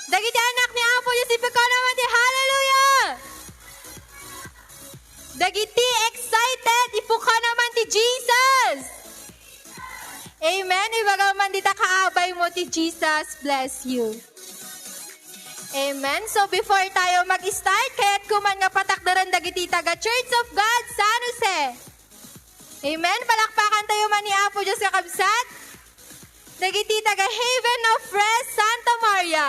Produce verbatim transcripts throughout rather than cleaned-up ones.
Dagiti anak ni Apo Dios, ipukanaman ti hallelujah! Dagiti excited, ipukanaman ti Jesus! Amen. Ibagam man dita kaabaymo ti Jesus bless you. Amen. So before tayo mag-start, kayatko man nga patakderen dagiti taga Church of God San Jose. Amen. Palakpakan tayo man ni Apo Dios, kakabsat. Dagiti taga Haven of Rest Santa Maria.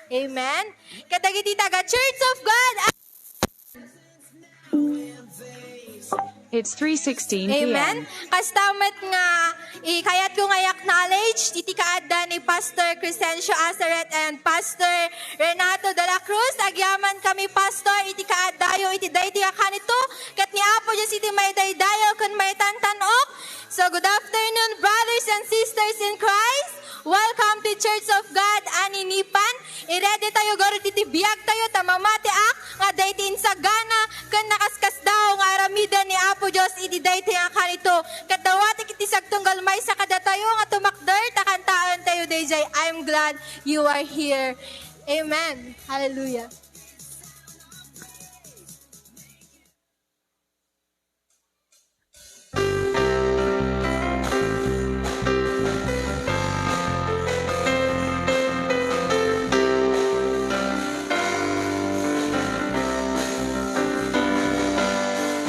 Amen. Kadagiti taga Church of God. It's three sixteen p m. Amen. Kasta met nga, ikayatko nga i-acknowledge iti kaadda ni Pastor Crescencio Azaret and Pastor Renato de la Cruz. Agyaman kami, Pastor, iti kaaddayo iti daytoy a kanito, ket ni Apo Dios iti maidaydayaw ken maitantan-ok. So, good afternoon, brothers and sisters in Christ. Welcome to Church of God, Aninipan. I-ready tayo, garud iti biag tayo, ta mamatiak nga daytoy insagana ken nakaskasdaaw nga aramiden ni Apo Dios iti daytoy a kanito. Ket dawatek iti sagtunggal maysa kadatayo nga tumakder, ta kantaen tayo dayjay, "I'm glad you are here." Amen. Hallelujah.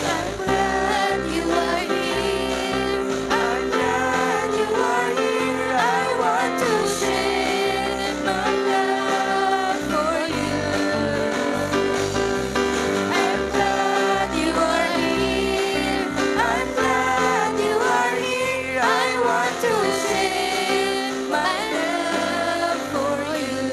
I'm glad you are here. I'm glad you are here. I want to share my love for you. I'm glad you are here. I'm glad you are here. I want to share my love for you.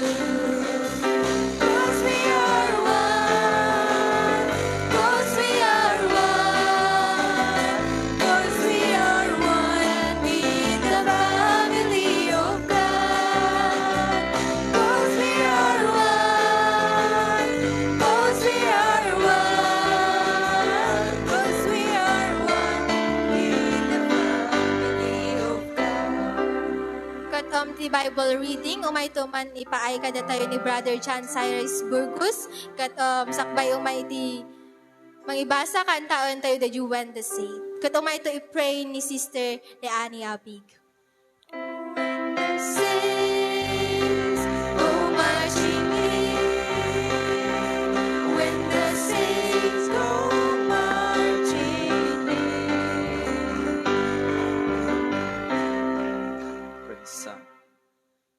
'Cause we are one. 'Cause we are one. 'Cause we are one with the family of God. 'Cause we are one. 'Cause we are one. 'Cause we are one with the family of God. Ket, um, ti Bible reading, umayto man ipaay kadatayo ni Brother John Cyrus Burgos. Ket, um, sakbay umay iti mangibasa, kantaen tayo da Juan the Saint. Ket umayto i-pray ni Sister Leanne Abig. When the saints go marching in, when the saints go marching in. Praise Him.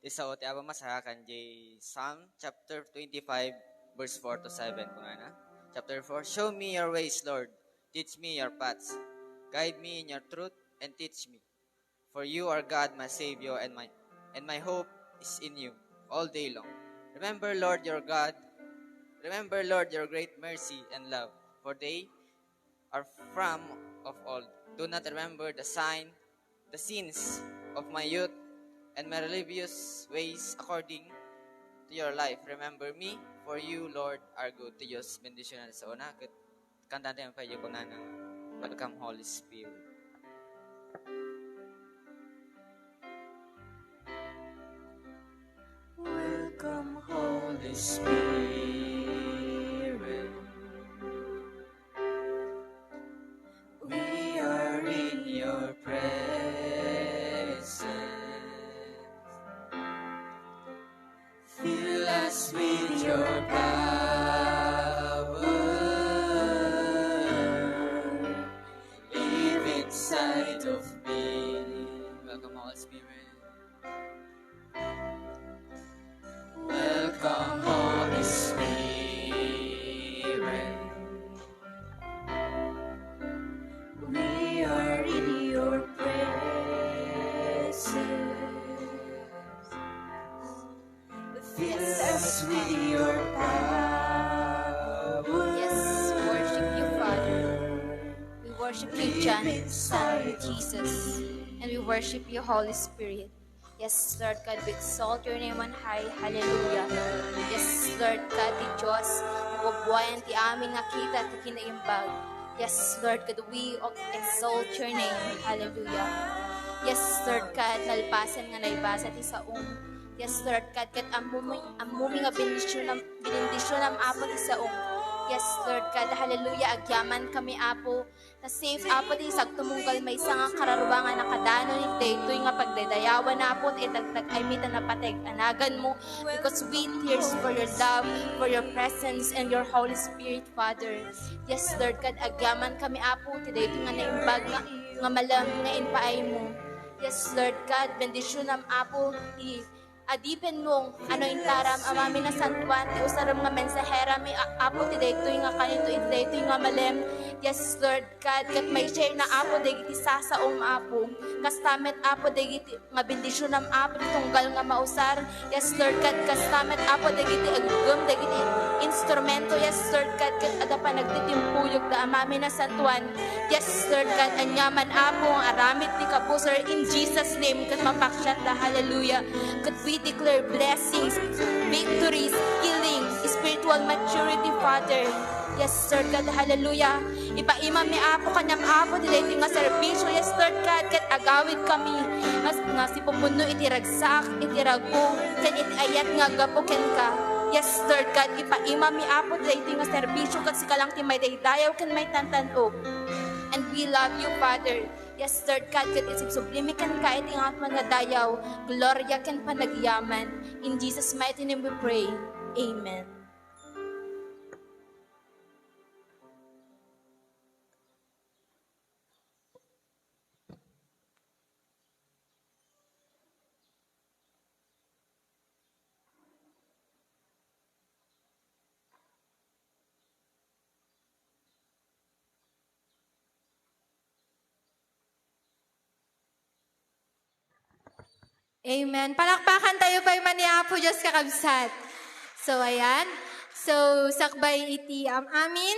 Ti sao ti Apo Masayakan, jay Psalm chapter twenty-five, verse four to seven, kunana, chapter four, "Show me your ways, Lord. Teach me your paths. Guide me in your truth and teach me. For you are God, my Savior, and my, and my hope is in you all day long. Remember, Lord, your God. Remember, Lord, your great mercy and love, for they are from of old. Do not remember the sign, the sins of my youth, and my rebellious ways according to your life. Remember me, for you, Lord, are good." Ti Dios bendisyonada sa una, ket kantaen tayo pay kunana, "Welcome, Holy Spirit." Welcome, Holy Spirit. We are in your presence. Fill us with your power. Live inside of me. Welcome, Holy Spirit. Welcome, Holy Spirit. We are in your presence. Fill us with your power. Yes, we worship you, Father. We worship you, John, Jesus. And we worship you, Holy Spirit. Yes, Lord God, we exalt your name on high. Hallelujah. Yes, Lord God, ti Dios, mabubuayan ti amin nga kita ti kinaimbag. Yes, Lord God, we exalt your name. Hallelujah. Yes, Lord God, nalpasen nga naibasa ti saom Yes, Lord God, ket ammom, ammom nga bendisyonam, bendisyonam, Apo, ti saom. Yes, Lord God, hallelujah, agyaman kami, Apo. Ta safe, Apo, ti sagtumunggal maysa nga kararua nga nakadanon iti daytoy nga pagdaydayawan, Apo, ti itagtag-aymi ta napateg a naganmo, because we thirst for your love, for your presence, and your Holy Spirit, Father. Yes, Lord God, agyaman kami, Apo, ti daytoy nga naimbag nga, nga malem nga impaaymo. Yes, Lord God, bendisyonam, Apo, ti adipenmo, ano intaram, Amami Nasantoan, ti usarem nga mensaherami, a-, Apo, ti daytoy nga kanito, iti daytoy nga malem. Yes, Lord God, ket may share na, Apo, dagiti sasaom, Apo. Kasta met, Apo, dagiti nga bendisyonam, Apo, ti tunggal nga mausar. Yes, Lord God, kasta met, Apo, dagiti aggem, dagiti instrumento. Yes, Lord God, ket adda panagtitimpuyogda, Amami Nasantoan. Yes, Lord God, aniaman, Apo, nga aramid ti kabusor in Jesus' name, ket mapaksiatda. Hallelujah. Ket we declare blessings, victories, healing, spiritual maturity, Father. Yes, Lord God, hallelujah. Ipaimam mi, Apo, kaniam, Apo, ti daytoy nga serbisyo. Yes, Lord God, ket agawid kami nga, nga sipupunno iti ragsak, iti ragu, ken iti ayat nga aggapu kenka. Yes, Lord God, ipaimam mi, Apo, ti daytoy nga serbisyo, ket sika lang ti maidaydayaw ken maitantan-ok. And we love you, Father. Yes, Lord God, ket isubsublimi kenka iti nga amin nga dayaw, gloria ken panagyaman. In Jesus' mighty name we pray. Amen. Amen. Palakpakan tayo pay man ni Apo Dios, kakabsat. So, ayan. So, sakbay iti am-amin,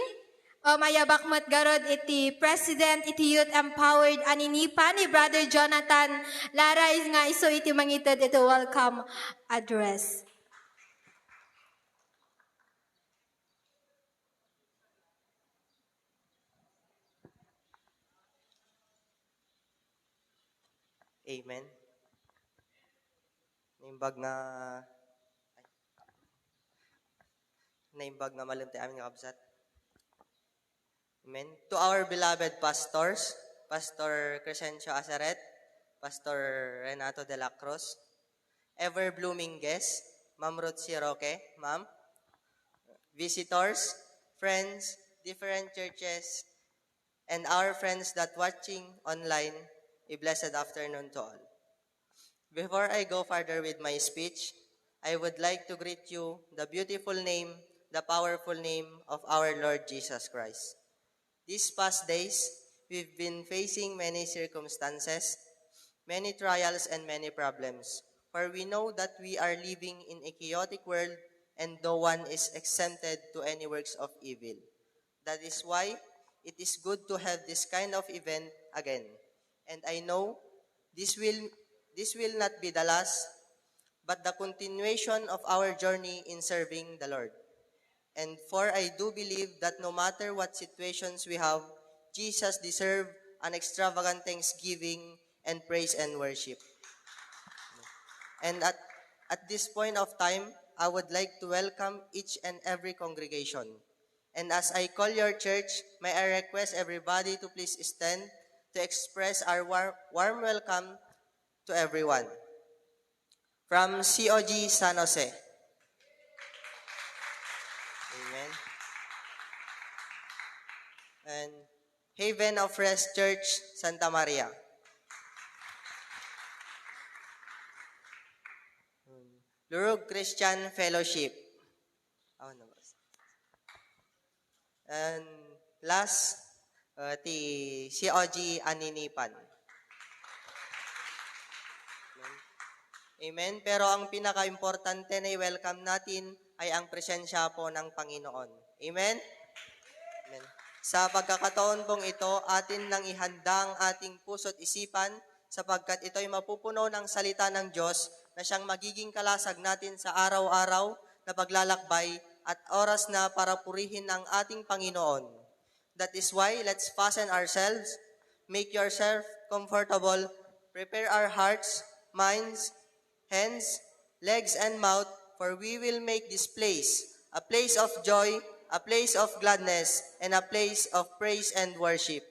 um, ayabak met garud iti President iti Youth Empowered a ninipan, ni Brother Jonathan Laray, nga isu iti mangited iti welcome address. Amen. Naimbag nga, ay. Naimbag nga malem ti amin nga kabsat. Amen. To our beloved pastors, Pastor Crescencio Asaret, Pastor Renato de la Cruz, ever-blooming guests, Ma'am Ruth C. Roque, Ma'am, visitors, friends, different churches, and our friends that watching online, a blessed afternoon to all. Before I go further with my speech, I would like to greet you the beautiful name, the powerful name of our Lord Jesus Christ. These past days, we've been facing many circumstances, many trials, and many problems. For we know that we are living in a chaotic world and no one is exempted to any works of evil. That is why it is good to have this kind of event again. And I know this will, this will not be the last, but the continuation of our journey in serving the Lord. And for I do believe that no matter what situations we have, Jesus deserve an extravagant thanksgiving and praise and worship. And at, at this point of time, I would like to welcome each and every congregation. And as I call your church, may I request everybody to please stand to express our war-, warm welcome to everyone. From C O G San Jose. Amen. And Haven of Rest Church, Santa Maria. Lurog Christian Fellowship. Awan na, boss. And last, uh, ti C O G Aninipan. Amen. Pero ang pinakaimportante na i-welcome natin ay ang presensya po ng Panginoon. Amen? Amen. Sa pagkakataon pong ito, atin nang ihanda ang ating puso't isipan sapagkat ito'y mapupuno ng salita ng Diyos na siyang magiging kalasag natin sa araw-araw na paglalakbay at oras na para purihin ang ating Panginoon. That is why, let's fasten ourselves, make yourself comfortable, prepare our hearts, minds, hands, legs, and mouth, for we will make this place a place of joy, a place of gladness, and a place of praise and worship.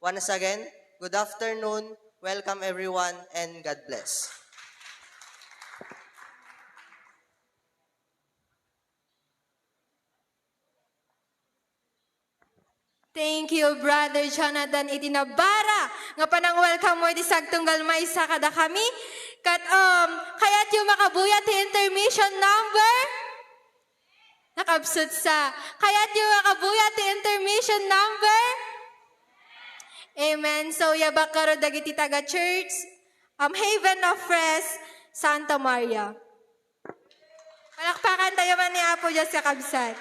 Once again, good afternoon, welcome everyone, and God bless. Thank you, Brother Jonathan, iti nabara nga panang-welcome mo iti sagtunggal maysa kadakami. Ket, um, kayatyo makabuyat ti intermission number? Nakabsut sa. Kayatyo makabuyat ti intermission number? Amen. So, yabak karo dagiti taga-church, um, Haven of Rest, Santa Maria. Palakpakan tayo man ni Apo Dios, kakabsat.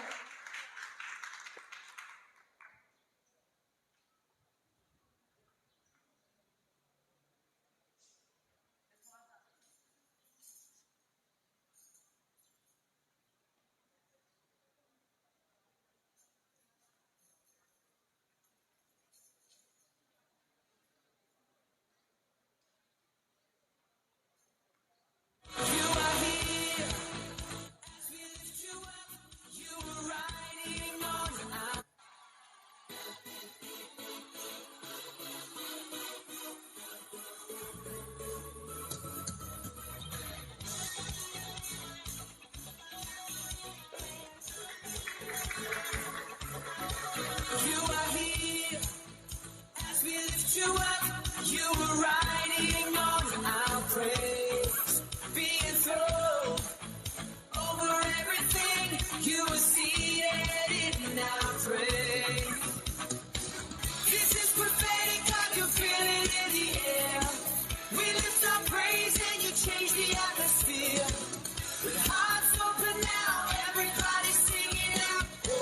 You are here. As we lift you up, you are riding on our praise. Be enthroned over everything, you are seated in our praise. This is prophetic, I can feel it in the air. We lift our praise and you change the atmosphere. With hearts open now, everybody singing out. Oh,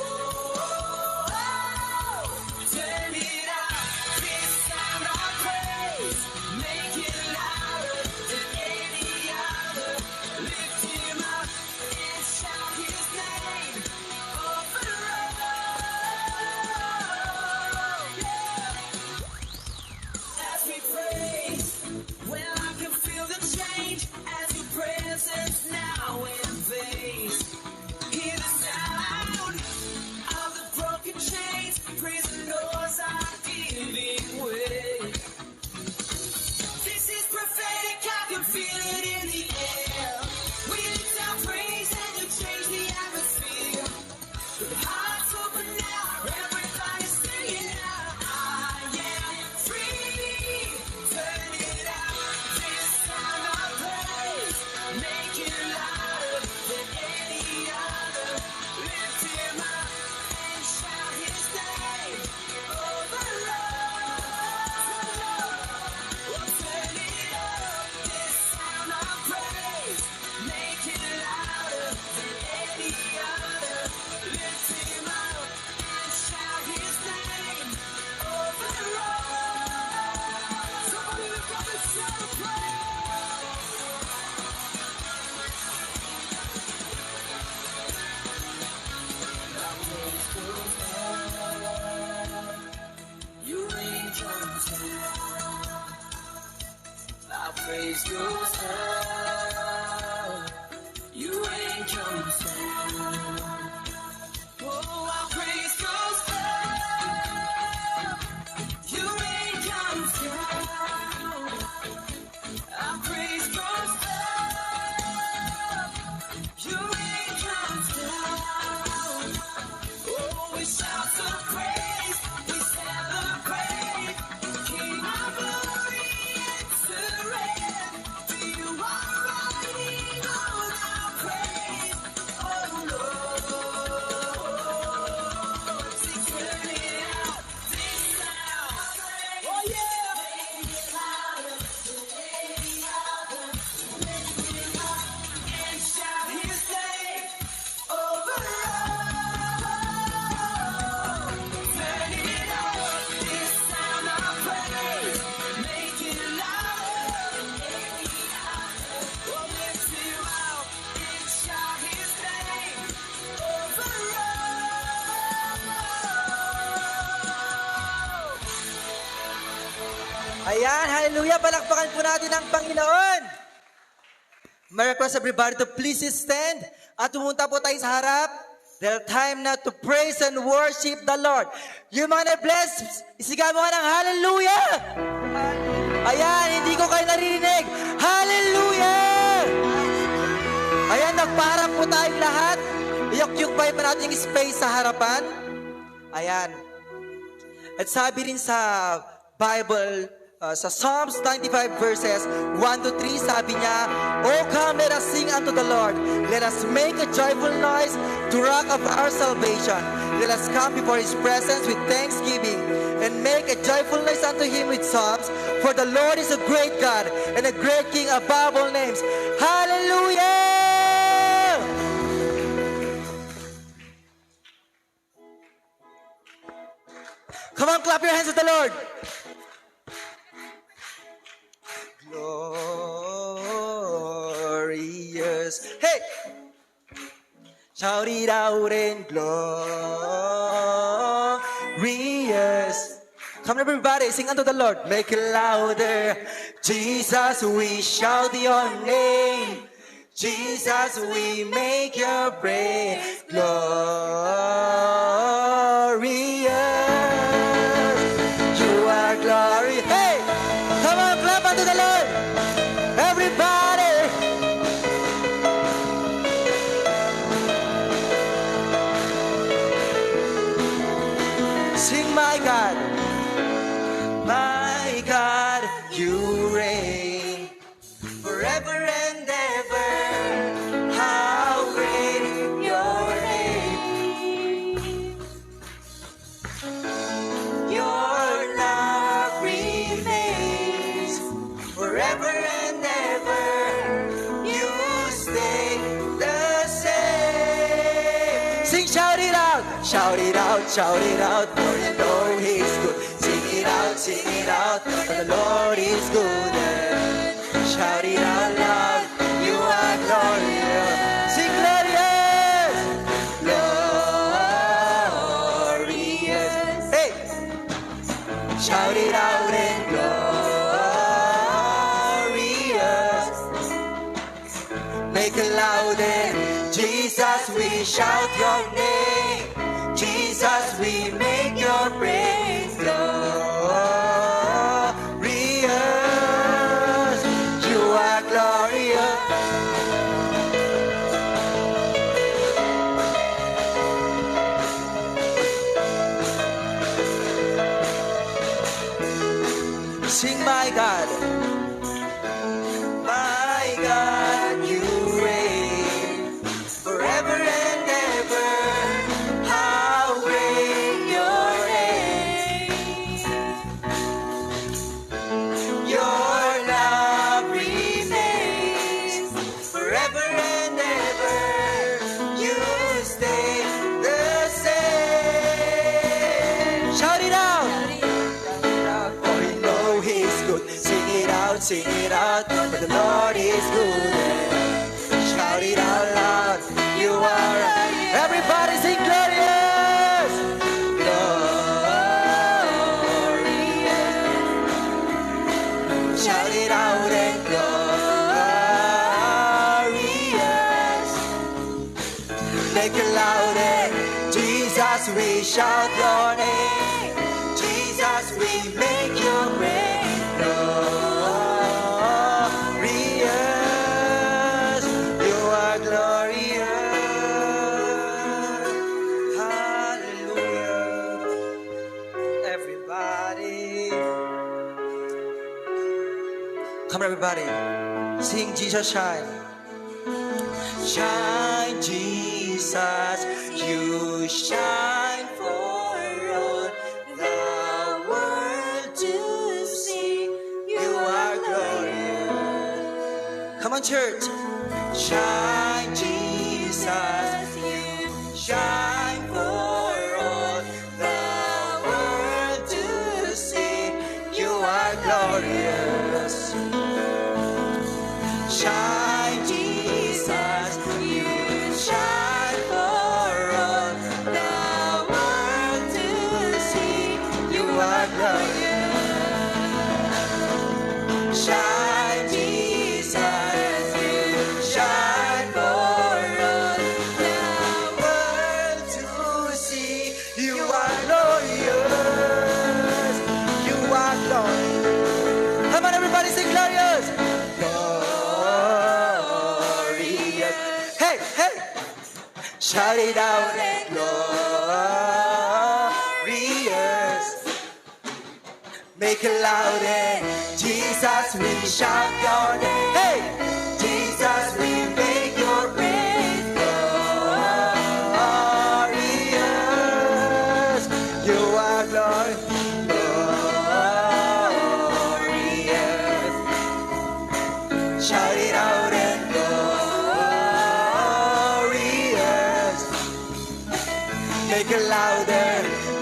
oh, oh, oh. Turn it up. This sound of praise, make it louder than any other. Lift him up and shout his name over all. Yeah. As we praise, well, I can feel the change as your presence now invades. Hear the sound of the broken chains, prison doors are giving way. This is prophetic, I can feel it in the air. We lift our praise and you change the atmosphere. With hearts open now, everybody singing out, "I am free." Turn it up, this sound of praise. Make it louder than any other. Lift him up and shout his name over all. Oh, turn it up, this sound of praise. Make it louder than any other. Lift him up and shout his name over all. Somebody lift up and celebrate. You ain't come down. Our praise goes up. You ain't come down. Oh, our praise goes up. You ain't come down. Our praise goes up. You ain't come down. Oh, we shout some praise, we celebrate. King of glory, enter in. You are riding on our praise. Oh, Lord, sing, turn it up, this sound. Oh, yeah. Ayan, hallelujah. Palakpakan po natin ang Panginoon. May request everybody to please stand at pumunta po tayo sa harap. Dahil time na to praise and worship the Lord. Yung mga na-bless, isigaw mo nga ng hallelujah! Ayan, hindi ko kayo naririnig. Hallelujah! Ayan, nagpaharap po tayong lahat. Iyukyukbay pa natin yung space sa harapan. Ayan. At sabi rin sa Bible, uh, sa Psalms ninety-five verses one to three, sabi niya, "O come, let us sing unto the Lord. Let us make a joyful noise to rock of our salvation. Let us come before his presence with thanksgiving and make a joyful noise unto him with psalms. For the Lord is a great God and a great King above all names." Hallelujah! Come on, clap your hands to the Lord. Glorious. Hey! Shout it out and glorious. Come on, everybody, sing unto the Lord. Make it louder. Jesus, we shout your name. Jesus, we make your praise glorious. You are glory. Hey, come on, clap unto the Lord. Everybody, sing, "My God, my God, you reign." Forever and ever, how great your name. Your love remains forever and ever. You stay the same. Sing, shout it out, shout it out, shout it out, for you know he's good. Sing it out, sing it out, for the Lord is good. Shout it out loud, you are glorious. Sing glorious, glorious. Hey! Shout it out and glorious. Make it louder. Jesus, we shout your name. Jesus, we make your praise glorious. You are glorious. Sing, "My God." My God, you reign forever and ever. How great your name. Your love remains forever and ever. You stay the same. Shout it out. For you know he's good. Sing it out, sing it out, for the Lord is good. Shout it out loud, you are. Everybody sing glorious! Glorious. Shout it out and glorious. Make it louder. Jesus, we shout your name. Jesus, we make your praise glorious. You are glorious. Hallelujah. Everybody. Come on, everybody. Sing Jesus Shine. Shine, Jesus, you shine for all the world to see. You are glorious. Come on, church. Shine, Jesus, you shine for all the world to see. You are glorious. Shine, Jesus, you shine for all the world to see. You are glorious. Shine, Jesus, you Shout it out and glorious. Make it loud and Jesus, we shout your name. Hey! Jesus, we make your praise glorious. You are glor-, glorious. Shout it out and glorious. Make it louder.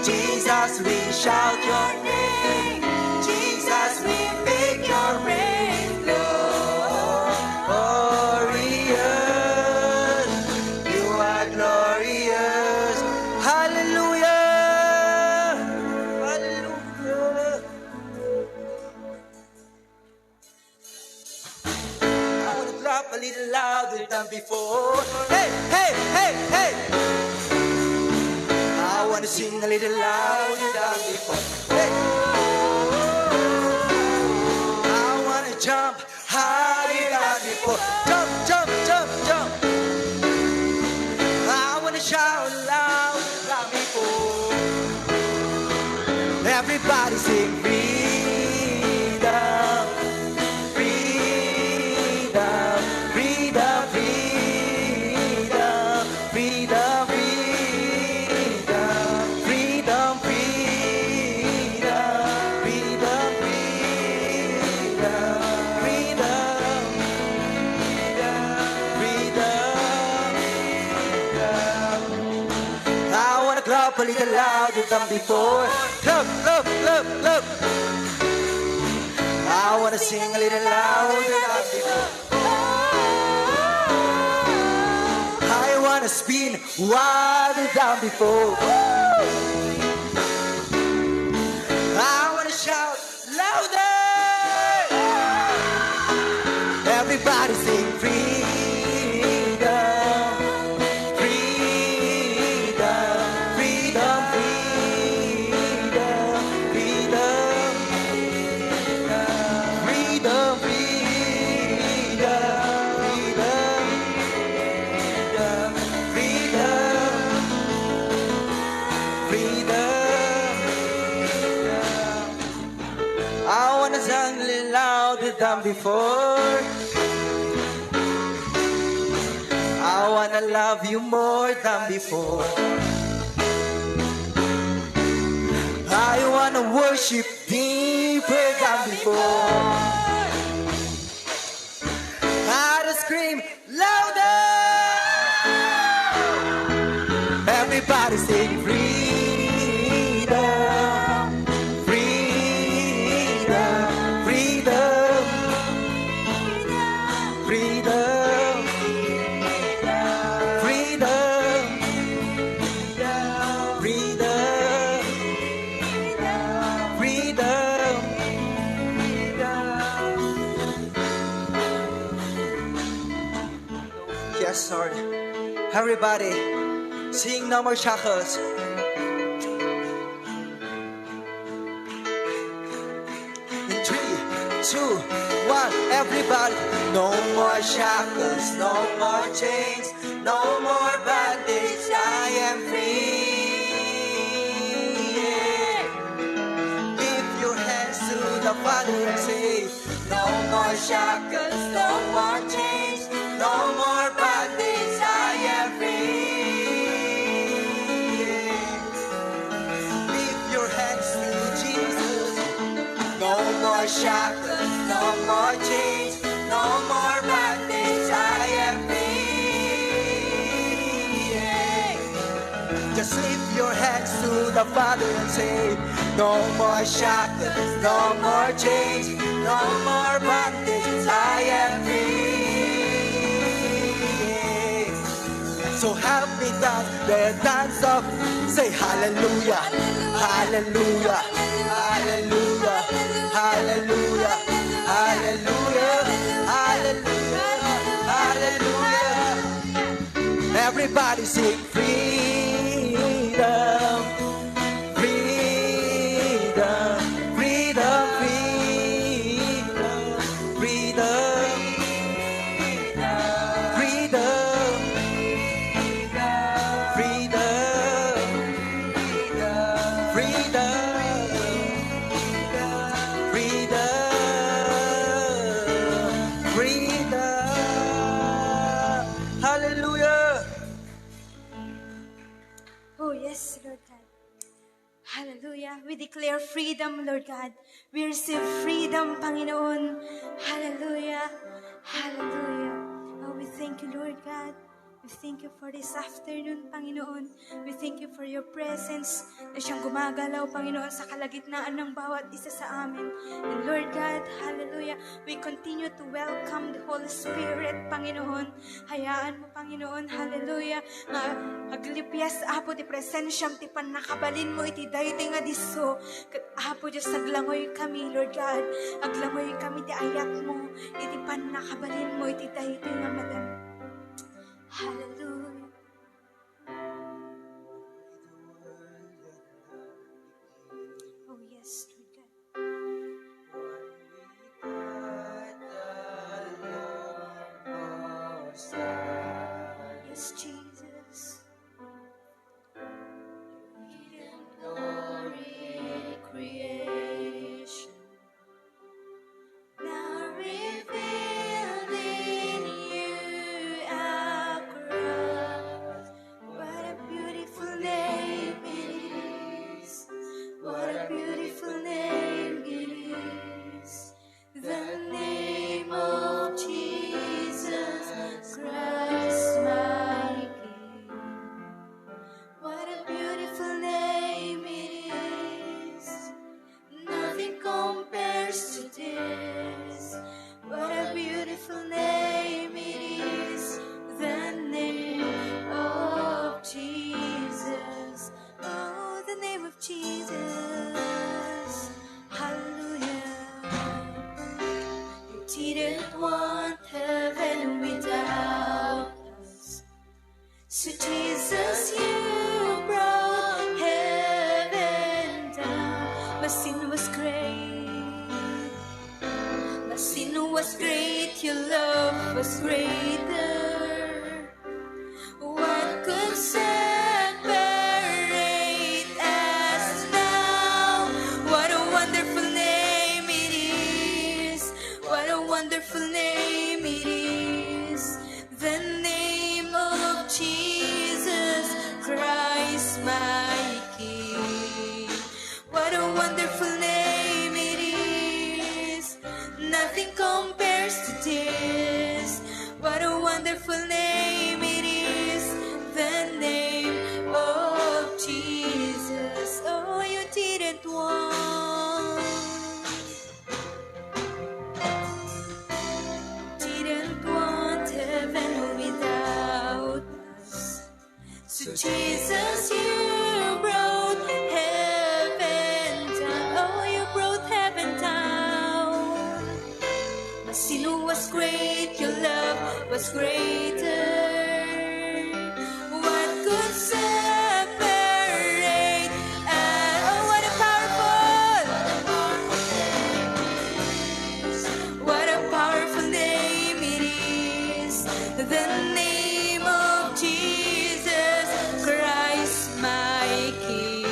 Jesus, we shout your name. Jesus, we make your name glorious. You are glorious. Hallelujah. Hallelujah. I wanna clap a little louder than before. Hey, hey, hey, hey. I wanna sing a little louder than before. Hey. I wanna jump higher than before. Jump, jump, jump, jump. I wanna shout louder than before. Everybody sing freedom, freedom, freedom, freedom, freedom, freedom, freedom, freedom, freedom, freedom, freedom, freedom. I wanna clap a little louder than before. Clap, clap, clap, clap. I wanna sing a little louder than before. I wanna spin wilder than before. I wanna shout louder! Everybody sing freedom, freedom, freedom, freedom, freedom, freedom, freedom, freedom, freedom. I wanna sing louder than before. I wanna love you more than before. I wanna worship deeper than before. I wanna scream louder! Everybody sing freedom, freedom, freedom, freedom, freedom, freedom, freedom. Yes, Lord. Everybody, sing No More Shackles. In three, two, one, everybody. No more shackles, no more chains, no more bondage, I am free. Yeah. Lift your hands to the Father and say, no more shackles, no more chains, no more bondage, I am free. Lift your hands to Jesus. No more shackles, no more chains, no more bondage, I am free. Just lift your hands to the Father and say, no more shackles, no more chains, no more bondage, I am free. So help me dance the dance of, say hallelujah, hallelujah, hallelujah, hallelujah, hallelujah, hallelujah, hallelujah. Everybody sing freedom, freedom, freedom, freedom, freedom, freedom. Hallelujah. We declare freedom, Lord God. We receive freedom, Panginoon. Hallelujah. Hallelujah. Oh, we thank you, Lord God. We thank you for this afternoon, Panginoon. We thank you for your presence na siyang gumagalaw, Panginoon, sa kalagitnaan ng bawat isa sa amin. And Lord God, hallelujah, we continue to welcome the Holy Spirit, Panginoon. Hayaan mo, Panginoon, hallelujah, nga aglipyas, Apo, ti presensiam, ti pannakabalinmo iti daytoy nga disso. Ket, Apo Dios, aglangoy kami, Lord God. Aglangoy kami ti ayatmo, iti pannakabalinmo iti daytoy nga madan. Hallelujah. Oh, yes, Lord God. Yes, Jesus. Hidden glory creation. Now revealed in you, our Christ. What a beautiful name it is. What a beautiful name it is. The name of Jesus Christ, my King. What a beautiful name it is. Nothing compares to this. What a beautiful name it is, the name of Jesus. Oh, the name of Jesus. Hallelujah. You didn't want heaven without us. So Jesus, you brought heaven down. My sin was great. My sin was great. Your love was greater. What could separate us now? What a wonderful name it is. What a wonderful name it is. The name of Jesus Christ, my King. What a wonderful name it is. Nothing compares to this. What a wonderful name it is. The name of Jesus. Oh, you didn't want didn't want heaven without us. So Jesus, you brought heaven down. Oh, you brought heaven down. My sin was great, your love was greater. What could separate us? Oh, what a powerful, what a powerful name it is. The name of Jesus Christ, my King.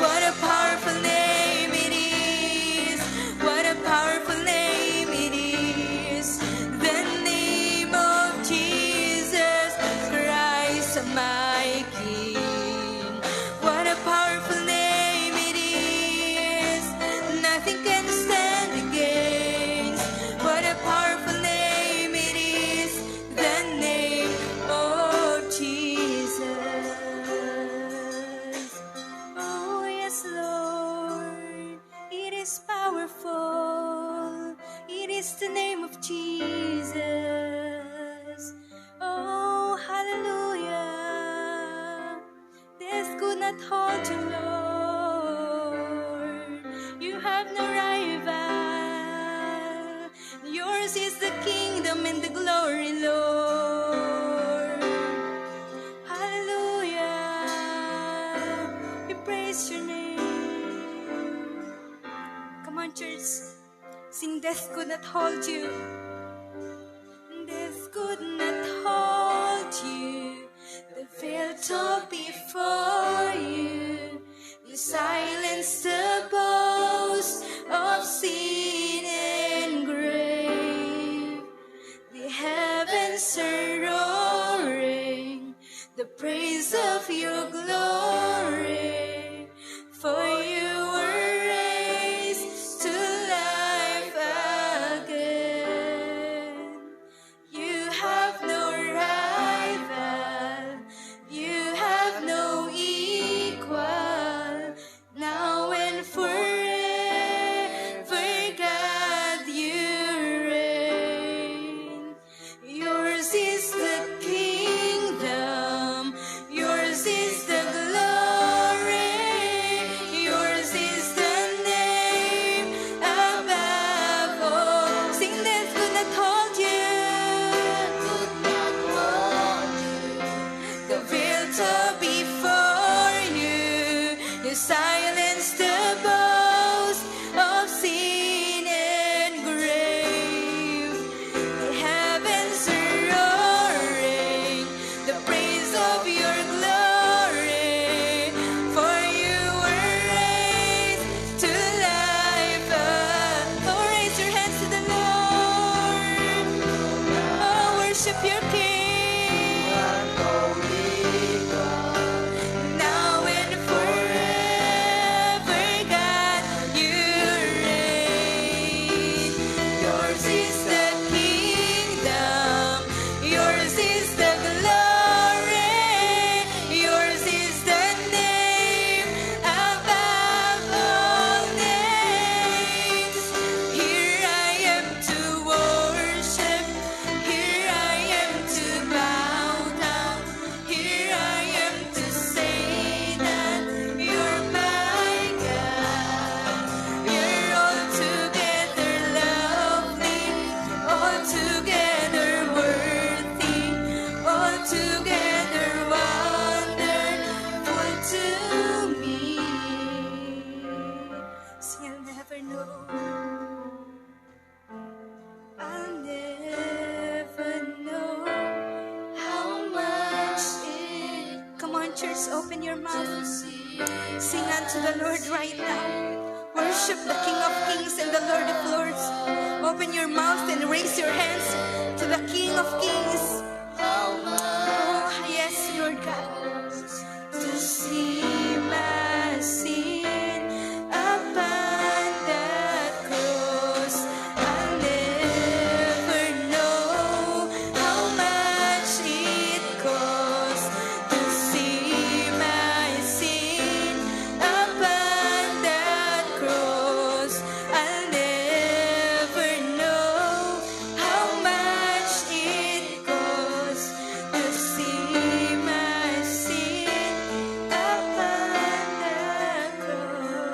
What a powerful name it is. What a powerful name it is. The name of Jesus Christ, my King. What a powerful name it is. Nothing can stand against. What a powerful name it is. The name of Jesus. Oh, yes, Lord. It is powerful. It is the name of Jesus. Oh, hallelujah. Death could not hold you, Lord. You have no rival. Yours is the kingdom and the glory, Lord. Hallelujah. We praise your name. Come on, church. Sing, "Death could not hold you." Death could not hold you. The veil tore before you. You silenced the boast of sin and grave. The heavens are roaring the praise of your glory. Just open your mouth. Sing unto the Lord right now. Worship the King of Kings and the Lord of Lords. Open your mouth and raise your hands to the King of Kings. Oh, yes, Lord God. To see my sin upon the cross, I'll never know how much it cost to see my sin upon that cross. I'll never know how much it cost to see my sin upon the cross.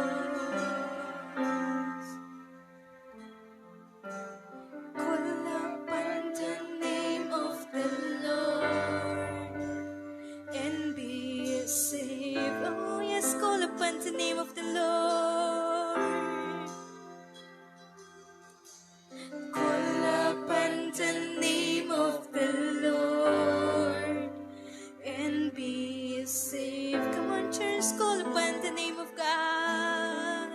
Call upon the name of the Lord and be saved. Oh, yes, call upon the name of the Lord. Call upon the name of the Lord and be saved. Come on, church, call upon the name of God.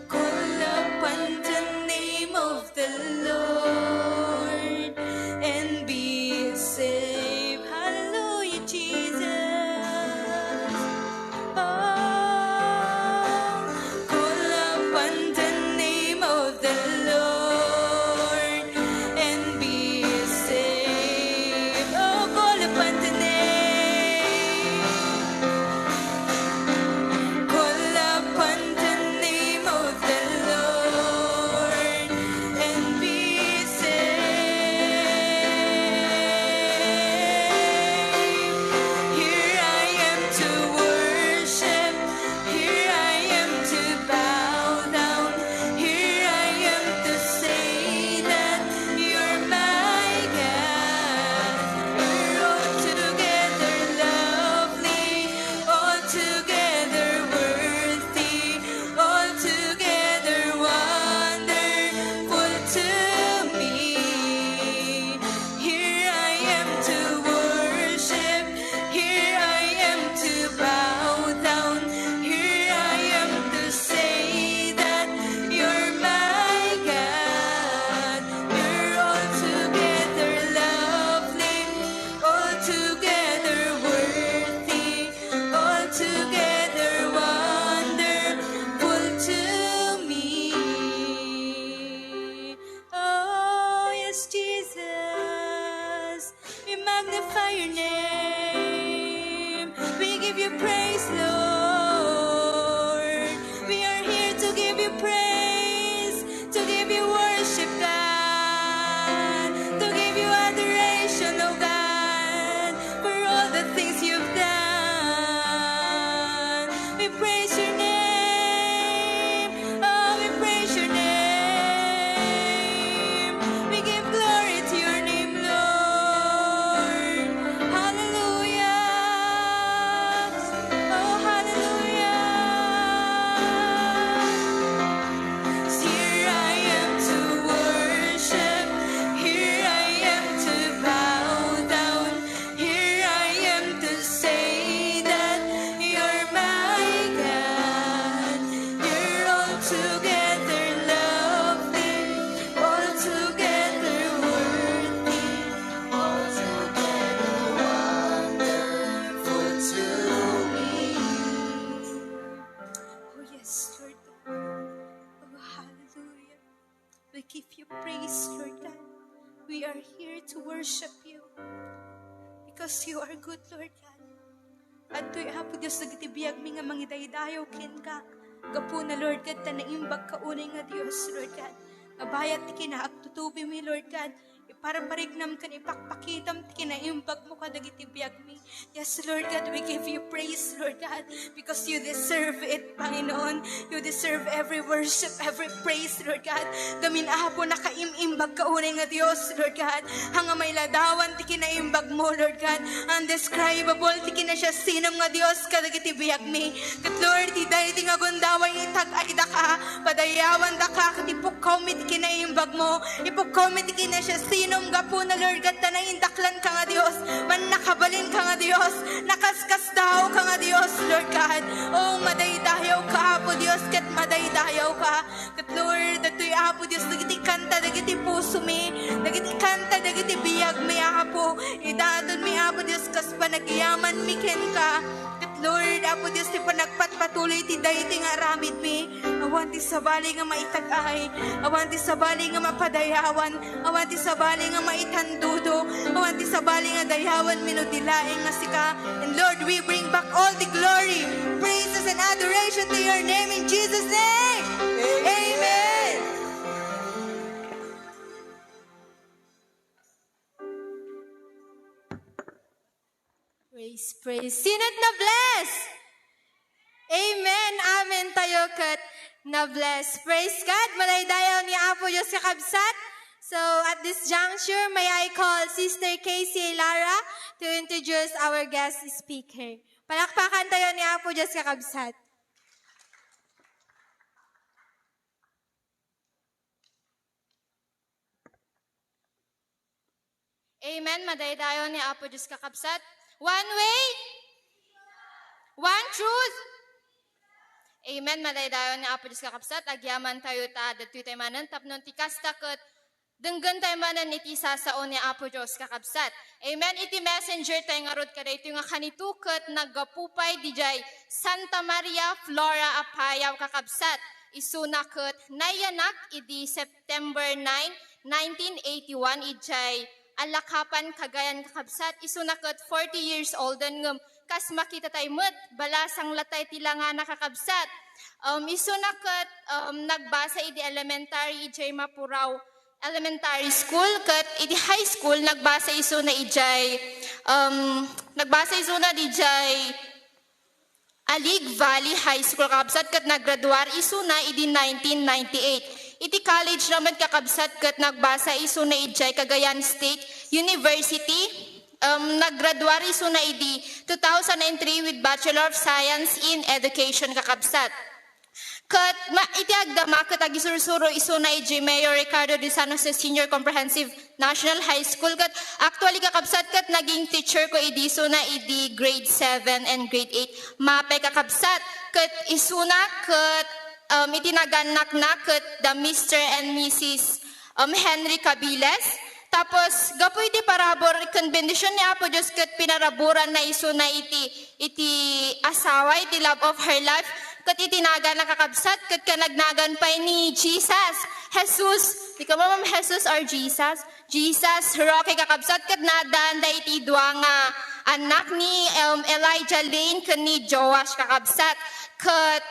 Call upon the name of the Lord and be saved. Hallelujah, Jesus. Oh, call upon the name of the Lord and be saved. Oh, call upon the name. Call upon the name of the Lord and be saved. Here I am to worship. Here I am to bow down. Here I am to say that you're my God. You're altogether lovely, altogether worthy, altogether wonderful to me. Here I am to worship. Here I am to bow down. Here I am to say that you're my God. You're altogether lovely, altogether worthy, altogether wonderful to me. Oh, yes, Jesus. We magnify your name. We give you praise, Lord. We are here to give you praise, to give you worship, God, to give you adoration, oh God, for all the things you've done. We praise your name. Oh, we praise your name. We give glory to your name, Lord. Hallelujah. Oh, hallelujah. Here I am to worship. Here I am to bow down. Here I am to say that you're my God. You're altogether lovely, altogether worthy, altogether wonderful to me. Oh, yes, Lord God. Oh, hallelujah. We give you praise, Lord God. We are here to worship you because you are good, Lord God. Adtoy, Apo Dios, dagiti biagmi nga mangidaydayaw kenka. Gapuna, Lord God, ta naimbagka unay nga Dios, Lord God. Nga bayat ti kinaagtutubimi, Lord God. Iparpariknam ken ipakpakitam ti kinaimbagmo kadagiti biagmi. Yes, Lord God, we give you praise, Lord God, because you deserve it, Panginoon. You deserve every worship, every praise, Lord God. Gamin, Apo, nakaim-imbagka unay nga Dios, Lord God. Haan nga mailadawan ti kinaimbagmo, Lord God. Undescribable ti kinasiasinem nga Dios kadagiti biagmi. Ket, Lord, ti daydi nga gundaway itag-aydaka, padayawandaka ket ipukkawmi ti kinaimbagmo, ipukkawmi ti kinasiasinem Ngem gapuna, Lord God, ta naindaklan ka nga Dios, mannakabalin ka nga Dios, nakaskasdaaw ka nga Dios, Lord God. O, madaydayaw ka, Apo Dios, ket madaydayaw ka. Ket, Lord, dagitoy, Apo Dios, dagiti kanta dagiti pusomi, dagiti kanta dagiti biagmi, Apo. Idatonmi, Apo Dios, kas panagyamanmi kenka. Ket, Lord, Apo Dios, ti panagpatpatuloy ti daytoy nga aramidmi. Awan ti sabali nga maitag-ay, awan ti sabali nga mapadayawan, awan ti sabali nga maitandudo, awan ti sabali nga dayawanmi no di laeng nga sika. And Lord, we bring back all the glory, praises, and adoration to your name in Jesus' name. Amen. Praise, praise. Sino't na-bless? Amen. Amen tayo ket na-bless. Praise God. Madaydayaw ni Apo Dios, kakabsat. So, at this juncture, may I call Sister Casey Lara to introduce our guest speaker. Palakpakan tayo ni Apo Dios, kakabsat. Amen. Madaydayaw ni Apo Dios, kakabsat. One way, one truth. Amen. Madaydayaw ni Apo Dios, kakabsat. Agyaman tayo ta, dagitoy tayo manen, tapno ti kasta ket denggen tayo manen iti sasao ni Apo Dios, kakabsat. Amen. Iti messenger tayo ngarud kadaytoy nga kanito ket naggapu pay didiay Santa Maria Flora, Apayao, kakabsat. Isuna ket nayanak idi September nine, nineteen eighty-one, idiay Alacapan, Cagayan, kakabsat. Isuna ket forty years old ngem kas makita tayo met, balasang latay ti langana, kakabsat. Um, isuna ket, um, nagbasa idi elementary idiay Mapurao Elementary School, ket iti high school, nagbasa isuna idiay, um, nagbasa isuna idiay Alig Valley High School, kakabsat, ket nagraduar isuna idi nineteen ninety-eight. Iti college na met, kakabsat, ket nagbasa isuna idiay Cagayan State University. Um, nagraduar isuna idi two thousand three with Bachelor of Science in Education, kakabsat. Ket ma-, iti agdama ket agisursuro isuna idiay Mayor Ricardo de San Jose Senior Comprehensive National High School, ket actually, kakabsat, ket naging teacher ko idi isuna idi grade seven and grade eight. Mapay, kakabsat, ket isuna ket, um, iti nagannakna ket da Mister and Missus um, Henry Cabiles. Tapos, gapu iti parabur ken bendision ni Apo Dios ket pinaraburanna isuna iti, iti asawa, iti love of her life, ket iti naganna, kakabsat, ket kanagnagan pay ni Jesus. Jesus. Di ka, Ma'am, Jesus or Jesus? Jesus Roque, kakabsat, ket naaddaanda iti dua nga annak ni, um, Elijah Lane ken ni Joash, kakabsat. Ket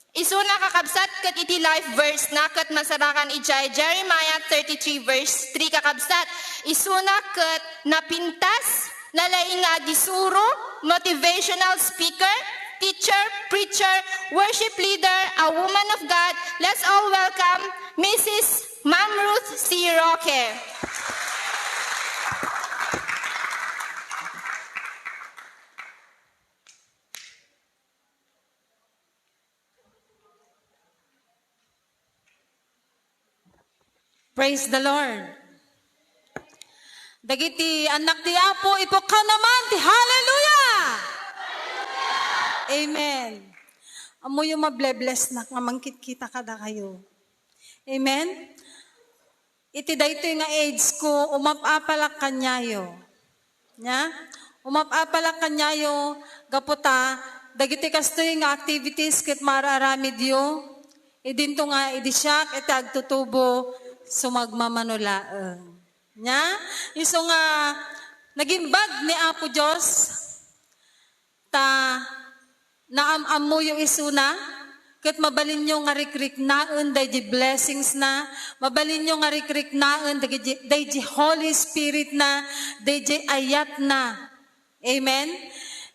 isuna, kakabsat, ket iti life verse na ket masarakan idiay Jeremiah thirty-three verse three, kakabsat. Isuna ket napintas, nalaing nga agisuro, motivational speaker, teacher, preacher, worship leader, a woman of God. Let's all welcome Missus Ma'am Ruth C. Roque. Praise the Lord. Dagiti annak ti Apo, ipukkaw naman ti hallelujah! Amen. Ammoyo, mableblessnak nga mangkitkita kadakayo. Amen? Iti daytoy nga age ko, umap-apalak kaniayo. Nia? Umap-apalak kaniayo, gapu ta, dagiti kastoy nga activities ket maar-aramidyo, idinto nga idi siak iti agtutubo, sumagmamano laeng. Nia? Isu nga nagimbag ni Apo Dios, ta naam-ammoyo isuna, ket mabalinyo nga rikriknaen daydi blessingsna, mabalinyo nga rikriknaen daydi, daydi Holy Spirit na, daydi ayatna. Amen?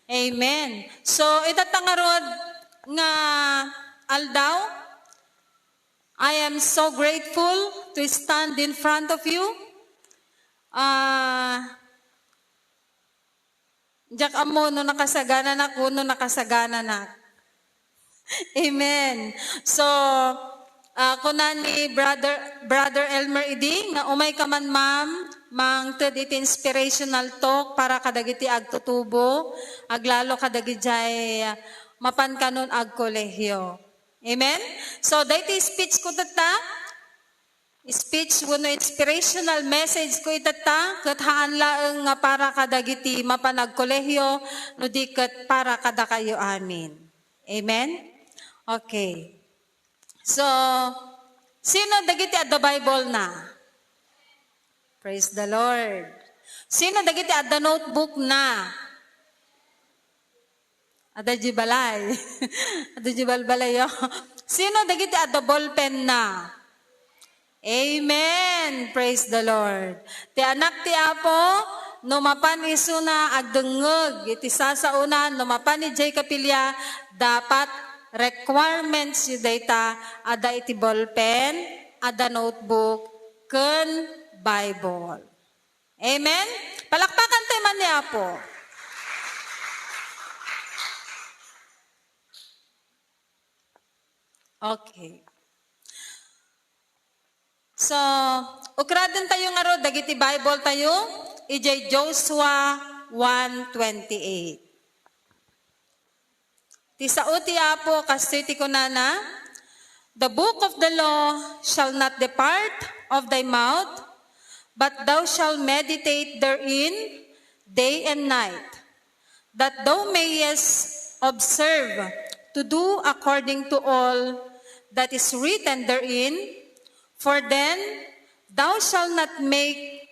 Amen. So, ita ta ngarud nga aldaw, I am so grateful to stand in front of you. Ah, Diak ammo no nakasagananak wenno nakasagananak. Amen. So, Ah, kuna ni Brother, Brother Elmer idi nga, "Umayka man, ma'am, mangted iti inspirational talk para kadagiti agtutubo, aglalo kadagijay, ah, mapan kanon agkolehiyo." Amen? So, daytoy speech ko tatta, speech wenno inspirational message ko itatta, ket haan laeng nga para kadagiti mapan agkolehiyo, no di ket para kadakayo amin. Amen? Okay. So, sino dagiti adda Bible na? Praise the Lord. Sino dagiti adda notebook na? Adda di balay. Adda di balbalayo. Sino dagiti adda ballpen na? Amen. Praise the Lord. Ti Anak ti Apo, no mapan isuna agdengngeg iti sasaona, no mapan idiay kapilya, dapat requirements yu dayta, adda iti ballpen, adda notebook, ken Bible. Amen? Palakpakan tayo man ni Apo. Okay. So, ukraden tayo ngarud dagiti Bible tayo, idiay Joshua one twenty-eight. Ti sao ti Apo, kastoy ti kunana, "The book of the law shall not depart of thy mouth, but thou shalt meditate therein day and night, that thou mayest observe to do according to all that is written therein, for then thou shalt not make,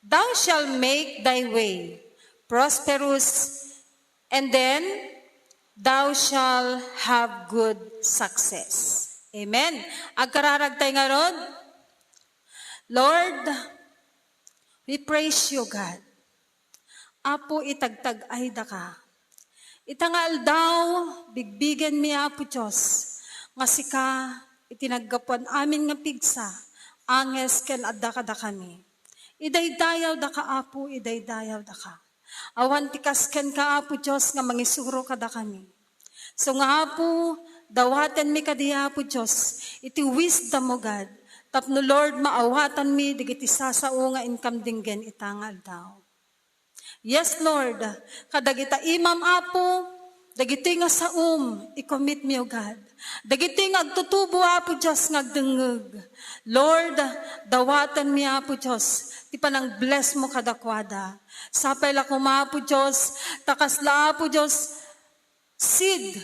thou shalt make thy way prosperous, and then thou shalt have good success." Amen. Agkararag tayo ngarud. Lord, we praise you, God. Apo, itagtag-ay daka. Ita nga aldaw, bigbigen mi, Apo Dios, nga sika iti naggapuan amin nga pigsa, anges ken adda kadakami. Idaydayaw daka, Apo, idaydayaw daka. Awan ti kas kenka, Apo Dios, nga mangisuro kadakami. So nga, Apo, dawatenmi kadi, Apo Dios, iti wisdom mo, God, tapno, Lord, maawatanmi dagiti sasao nga inkam dinggen ita nga aldaw. Yes, Lord, kadagita imam, Apo, dagitoy nga saom, i-commit mi, O God. Dagitoy nga agtutubo, Apo Dios, nga agdengngeg. Lord, dawatenmi, Apo Dios, ti panang-bless mo kadakuada. Sapay la koma, Apo Dios, ta kasla, Apo Dios, seed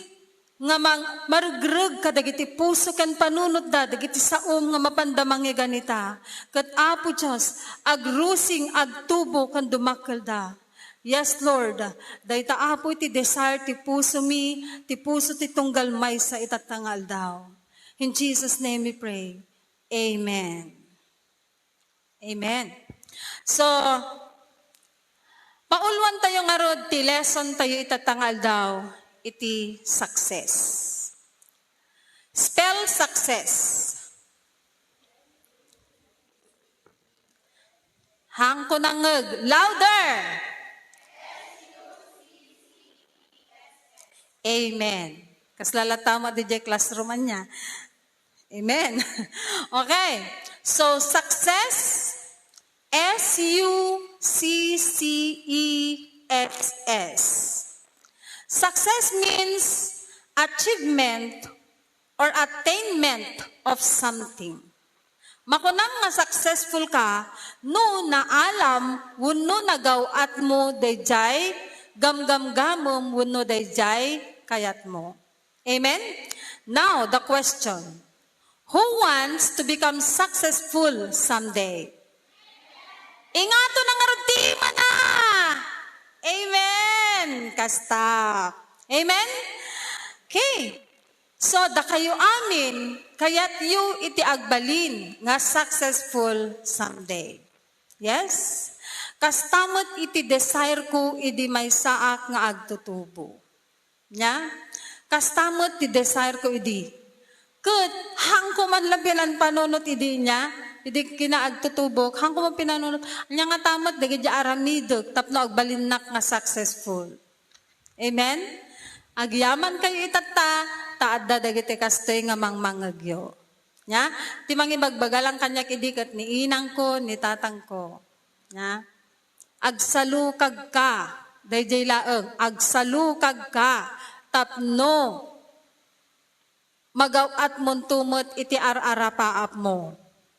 nga mang-, marugreg kadagiti puso ken panunotda dagiti saom nga mapanda mangiganita. Ket, Apo Dios, agrusing, agtubo ken dumakkelda. Yes, Lord, dayta, Apo, iti desire ti pusomi, ti puso ti tunggal maysa itatta nga aldaw. In Jesus' name we pray. Amen. Amen. So, mauluan tayo ngarud ti lesson tayo itatta nga aldaw, iti success. Spell success. Hangko nangngeg. Louder! Amen. Kasla latta met diay classroom ania. Amen. Okay. So, success, S U C C E S S. Success means achievement or attainment of something. Makunam nga successful ka no naalam wenno nagaw-atmo daydiay gamgamgamem wenno daydiay kayatmo. Amen? Now, the question, who wants to become successful someday? Ingato na ngarud ti imana! Amen! Kasta. Amen? Okay. So, dakayo amin, kayatyo iti agbalin nga successful someday. Yes? Kasta met iti desire ko idi maysaak nga agtutubo. Nia? Kasta met ti desire ko idi. Ket, hangko man la pinanpanunot idi nia, idi kinaagtutubok, hangko man pinanunot, ania ngata met dagiti aramidek tapno agbalinnak nga successful. Amen? Agyamankayo itatta, ta adda dagiti kastoy nga mangmangngegyo. Nya, ti mangibagbaga lang kaniak idi ket ni inangko, ni tatangko. Nya, agsalukagka, daydiay laeng, agsalukagka, tapno magaw-atmonto met iti ar-arapaapmo.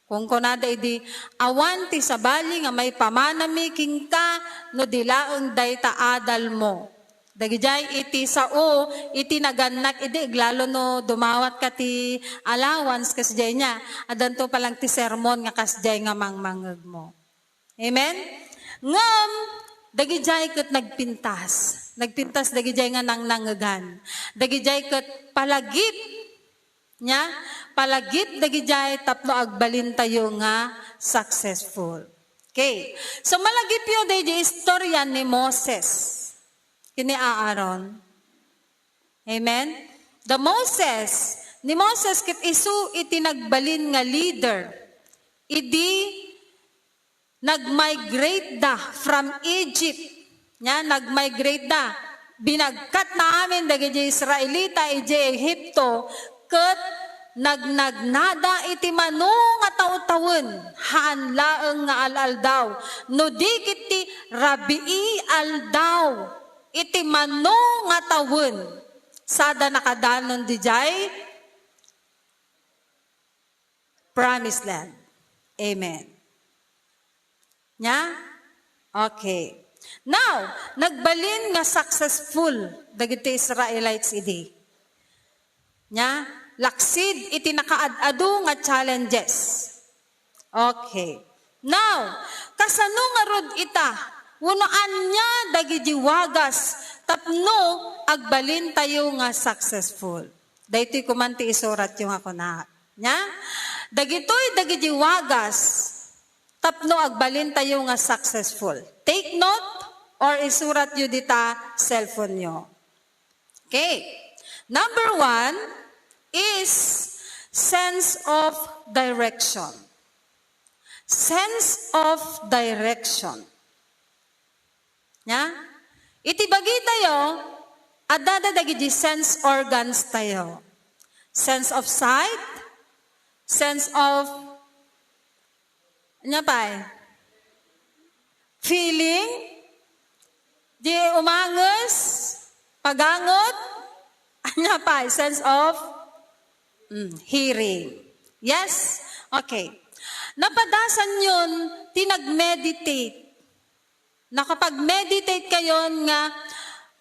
Kunkunada idi, awan ti sabali nga maipamanami kenka no di laeng dayta adalmo. Dagidiay iti sao, iti nagannak idi, aglalo no dumawatka ti allowance, kasdiay nia, addanto pa lang ti sermon nga kasdiay nga mangmangngegmo. Amen? Ngem, dagidiay ket nagpintas. Nagpintas dagidiay nga nangnangegan. Dagidiay ket palagip. Nya, palagip dagidiay tapno agbalintayo nga successful. Okay. So, malagipyo daydi istorya ni Moses ken ni Aaron. Amen? The Moses, ni Moses ket isu iti nagbalin nga leader. Idi nag-migrate da from Egypt. Nya, nag-migrate da. Binagkat na amin dagiti Israelita iti Egipto, ket nagnagnada iti mano nga tawtawen, haan laeng nga al-aldaw, no di ket ti rabii aldaw iti mano nga tawen, sada nakadanon didiay promised land. Amen. Nya? Okay. Now, nagbalin nga successful dagiti Israelites idi. Nya? Laksid iti nakaad-adu nga challenges. Okay. Now, kasano ngarud ita? Wenno ania dagiti wagas tapno agbalintayo nga successful? Daytoy koma ti isuratyo nga kunak. Nya? Dagitoy dagiti wagas tapno agbalintayo nga successful. Take note or isuratyo dita cellphone-yo. Okay. Number one is sense of direction. Sense of direction. Nya? Iti bagitayo, adda dagiti sense organs tayo. Sense of sight, sense of, ania pay? Feeling, di umanges, pagangot, ania pay? Sense of, mm, hearing. Yes? Okay. Napadasan yun, ti nag-meditate. Nakapag-meditate kayon nga,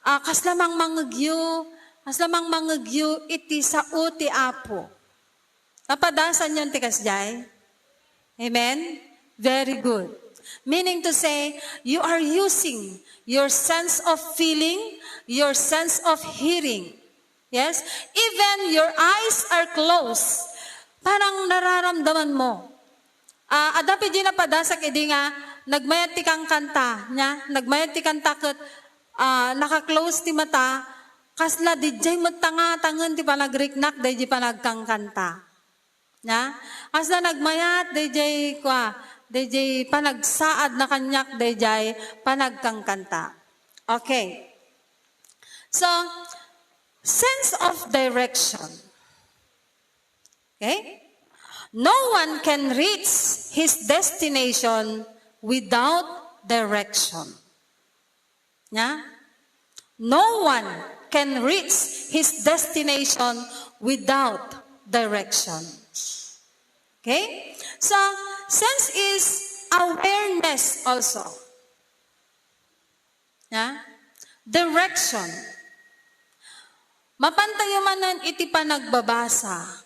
ah, kasla mangmangegyo, kasla mangmangegyo iti sao ti Apo. Napadasan yon ti kasdiay? Amen? Very good. Meaning to say, you are using your sense of feeling, your sense of hearing. Yes? Even your eyes are closed. Parang nararamdaman mo. Ah, adda pay di napadasak idi nga nagmayat ti kangkanta, nya? Nagmayat ti kanta ket, ah, naka-close ti mata, kasla didiay met tangatangen ti panagriknak daydi panagkangkanta. Nya? Kasla nagmayat daydiay kua, daydiay panagsaad na kaniak daydiay panagkangkanta. Okay. So, sense of direction. Okay? No one can reach his destination without direction. Nya? No one can reach his destination without direction. Okay? So, sense is awareness also. Nya? Direction. Mapantayo manen iti panagbabasa.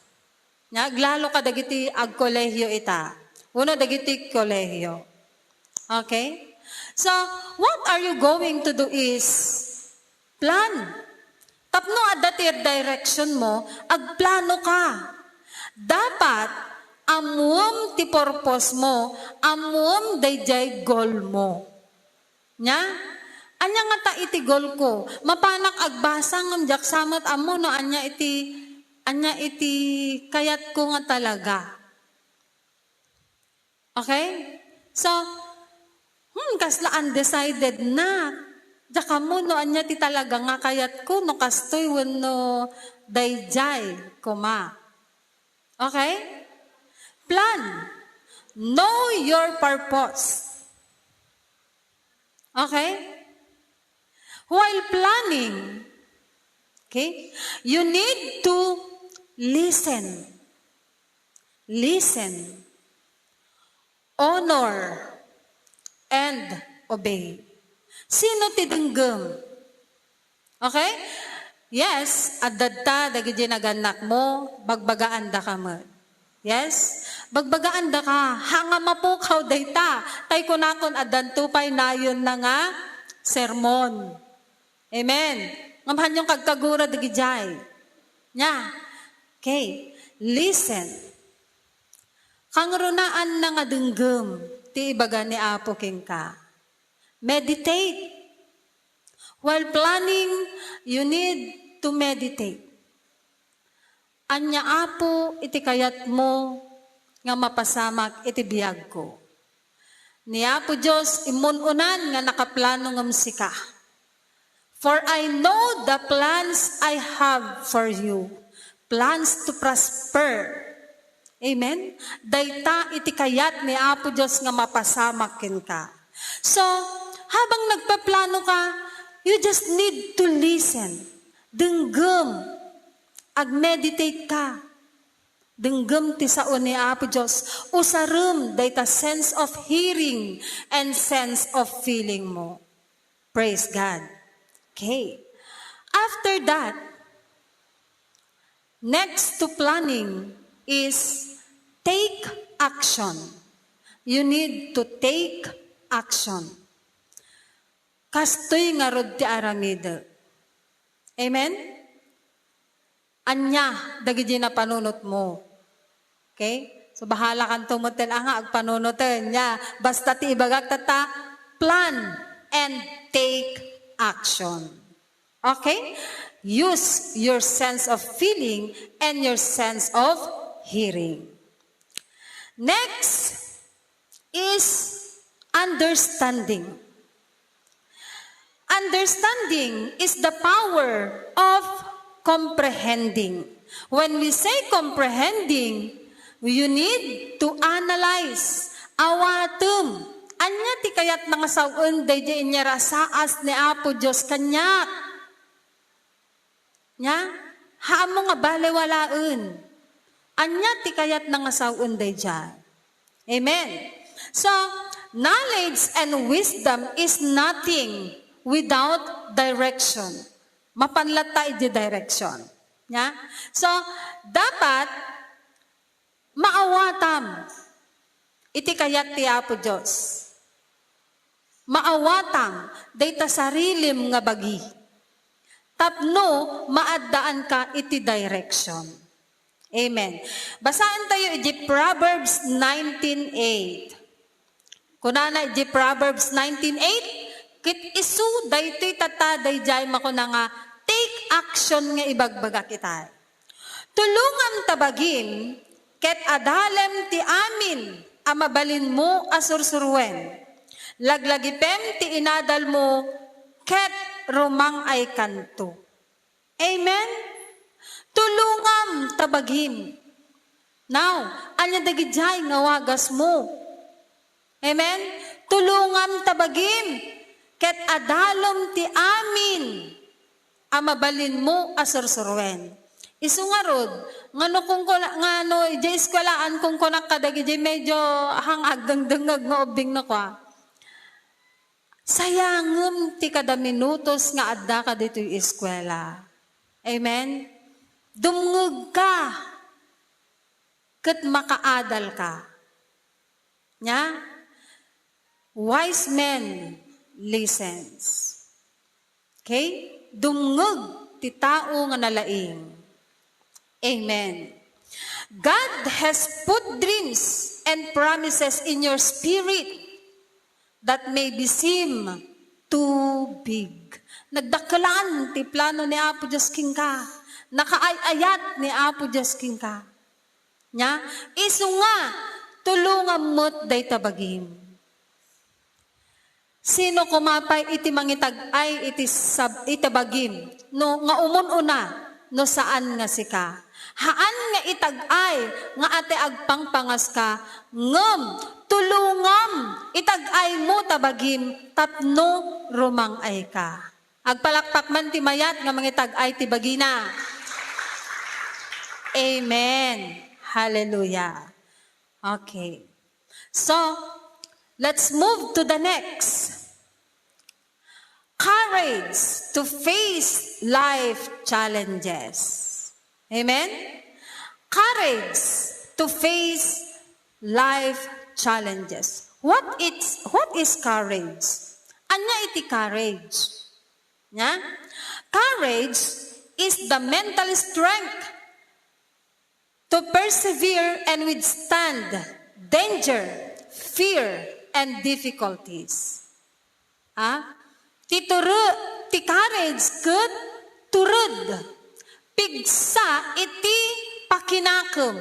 Nya, aglalo kadagiti agkolehiyo ita. Wenno dagiti kolehiyo. Okay? So, what are you going to do is plan. Tapno adda ti direction mo, agplano ka. Dapat ammoem ti purpose mo, ammoem daydiay goal mo. Nya? Ania ngata iti goal ko? Mapanak agbasa ngem diak sa met ammo no ania iti, ania iti kayatko nga talaga. Okay? So, hmm, kasla undecided na. Diak ammo no ania ti talaga nga kayatko, no kastoy wenno daydiay koma. Okay? Plan. Know your purpose. Okay? While planning, okay, you need to listen. Listen. Honor and obey. Sino ti denggem? Okay? Yes, adda ta dagiti nagannakmo, bagbagaandaka met. Yes? Bagbagaandaka, ha nga mapukaw dayta. Tay kunakon, addanto pay nayonna nga sermon. Amen. Ngem haanyon kagkagura dagidiay. Nia. Okay. Listen. Kangrunaanna nga denggem ti ibaga ni Apo kenka. Meditate. While planning, you need to meditate. Ania, Apo, iti kayatmo nga mapasamak iti biagko? Ni Apo Dios, immun-unan nga nakaplano ngem sika. For I know the plans I have for you, plans to prosper. Amen? Dayta iti kayat ni Apo Dios nga mapasamak kenka. So, habang nagpaplano ka, you just need to listen. Denggem. Ag-meditate ka. Denggem ti sao ni Apo Dios. Usarem dayta sense of hearing and sense of feeling mo. Praise God. Okay. After that, next to planning is take action. You need to take action. Kastoy ngarud ti aramidek. Amen? Ania dagiti napanunotmo? Okay? So, bahalakanto met ti anga agpanunoten. Nia, basta ti ibagak tatta, plan and take action. Okay? Use your sense of feeling and your sense of hearing. Next is understanding. Understanding is the power of comprehending. When we say comprehending, you need to analyze. Awatem. Ania ti kayatna nga sawen daydi inyarasaas ni Apo Dios kaniak? Nia? Haanmo nga balewalaen. Ania ti kayatna nga sawen daydiay? Amen. So, knowledge and wisdom is nothing without direction. Mapan latta idi direction. Nia? So, dapat maawatam iti kayat ti Apo Dios. Maawatam dayta sarilim nga bagi tapno maaddaanka iti direction. Amen. Basaentayo iti Proverbs nineteen eight. Kunana iti Proverbs nineteen eight, ket isu daytoy tatta daydiay makuna nga, "Take action nga ibagbagak itay." Tulongam ta bagim, ket adalem ti amin a mabalinmo a sursuruen. Laglagipem ti inadalmo, ket rumang-aykanto. Amen? Tulongam ta bagim. Now, ania dagidiay nga wagasmo? Amen? Tulongam ta bagim, ket adalem ti amin a mabalinmo a sursuruen. Isu ngarud, ngano kung kuna-, ngano idiay eskuelaan kung kunak kadagidi medyo hang agdengdengngeg nga ubbing no kua. Sayangem ti kada minutos nga addaka ditoy eskuela. Amen? Dumngegka ket makaadalka. Nia? Wise men listens. Okay? Dumngeg ti tao nga nalaing. Amen. God has put dreams and promises in your spirit that may be seem too big. Nagdakkelan ti plano ni Apo Dios kenka. Nakaay-ayat ni Apo Dios kenka. Nia? Isu nga, tulongam met dayta bagim. Sino koma pay iti mangitag-ay iti sab-, iti bagim, no, nga umun-una, no saan nga sika? Haan nga itag-ay nga ate agpangpangaska, ngem tulongam, itag-aymo ta bagim tapno rumang-ayka. Agpalakpak man ti mayat nga mangitag-ay ti bagina. Amen. Hallelujah. Okay. So, let's move to the next. Courage to face life challenges. Amen? Courage to face life challenges. What is, what is courage? Ania iti courage? Nia? Courage is the mental strength to persevere and withstand danger, fear, and difficulties. Ha? Ti turu-, ti courage ket tured. Pigsa iti pakinakem.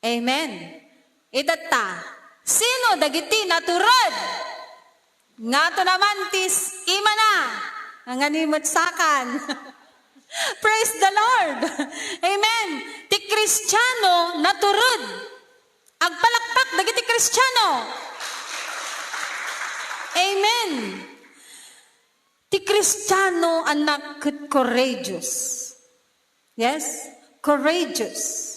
Amen. Itatta, sino dagiti natured? Ngato naman ti s-, imana. Nangani met sakan. Praise the Lord. Amen. Ti Kristiano natured. Agpalakpak dagiti Kristiano. Amen. Ti Kristiano annak ket courageous. Yes? Courageous.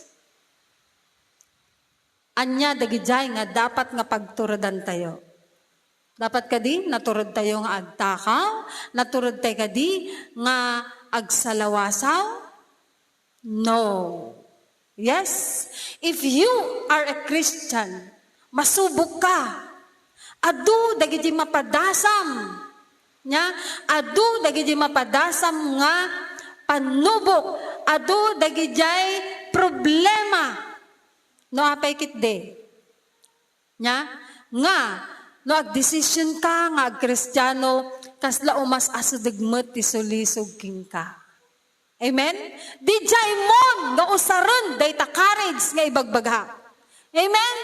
Ania dagidiay nga dapat nga pagturedantayo? Dapat kadi naturedtayo nga agtakaw? Naturedtayo kadi nga agsalawasaw? No. Yes? If you are a Christian, masubok ka. Adu dagiti mapadasam. Nia? Adu dagiti mapadasam nga pannubok. Adu dagidiay problema. No apay ketdi. Nia? Nga, no agdesision ka nga agkristiano, kasla umas-asideg met ti sulisog kenka. Amen? Didiay mon nga usaren dayta courage nga ibagbagak. Amen?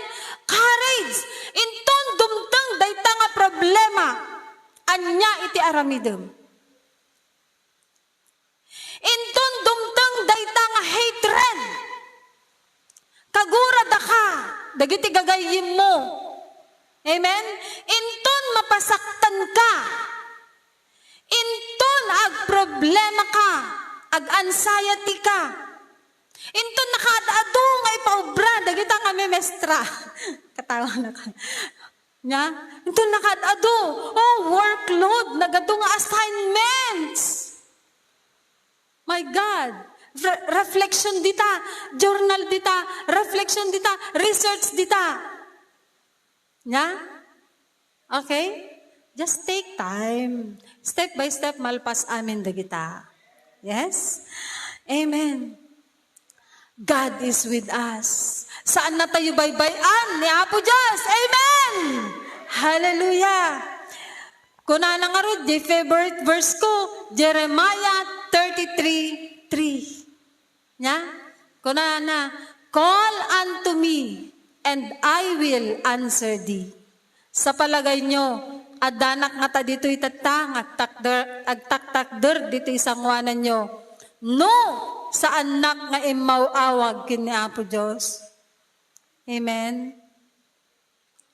Courage! Inton dumteng dayta nga problema, ania iti aramidem? Inton dumteng dayta nga hatred, kaguradaka dagiti gagayyemmo. Amen? Inton mapasaktanka, inton agproblemaka, ag-anxiety ka, inton nakaad-adu nga ipaubra dagita nga memestra. Katawa na ka. Nia? Inton nakaad-adu, oh, workload, nagadu nga assignments. My God. Re-, reflection dita, journal dita, reflection dita, research dita. Nia? Okay? Just take time. Step by step, malpas amin dagita. Yes? Amen. God is with us. Saannatayo baybay-an ni Apo Dios. Amen! Hallelujah! Kunana ngarud, di favorite verse ko, Jeremiah thirty-three three. Nia? Kunana, "Call unto me, and I will answer thee." Sa palagayyo, addanak ngata ditoy tatta nga agtakder-, agtaktakder ditoy sangoananyo? No, saannak nga immaw-awag ken ni Apo Dios. Amen.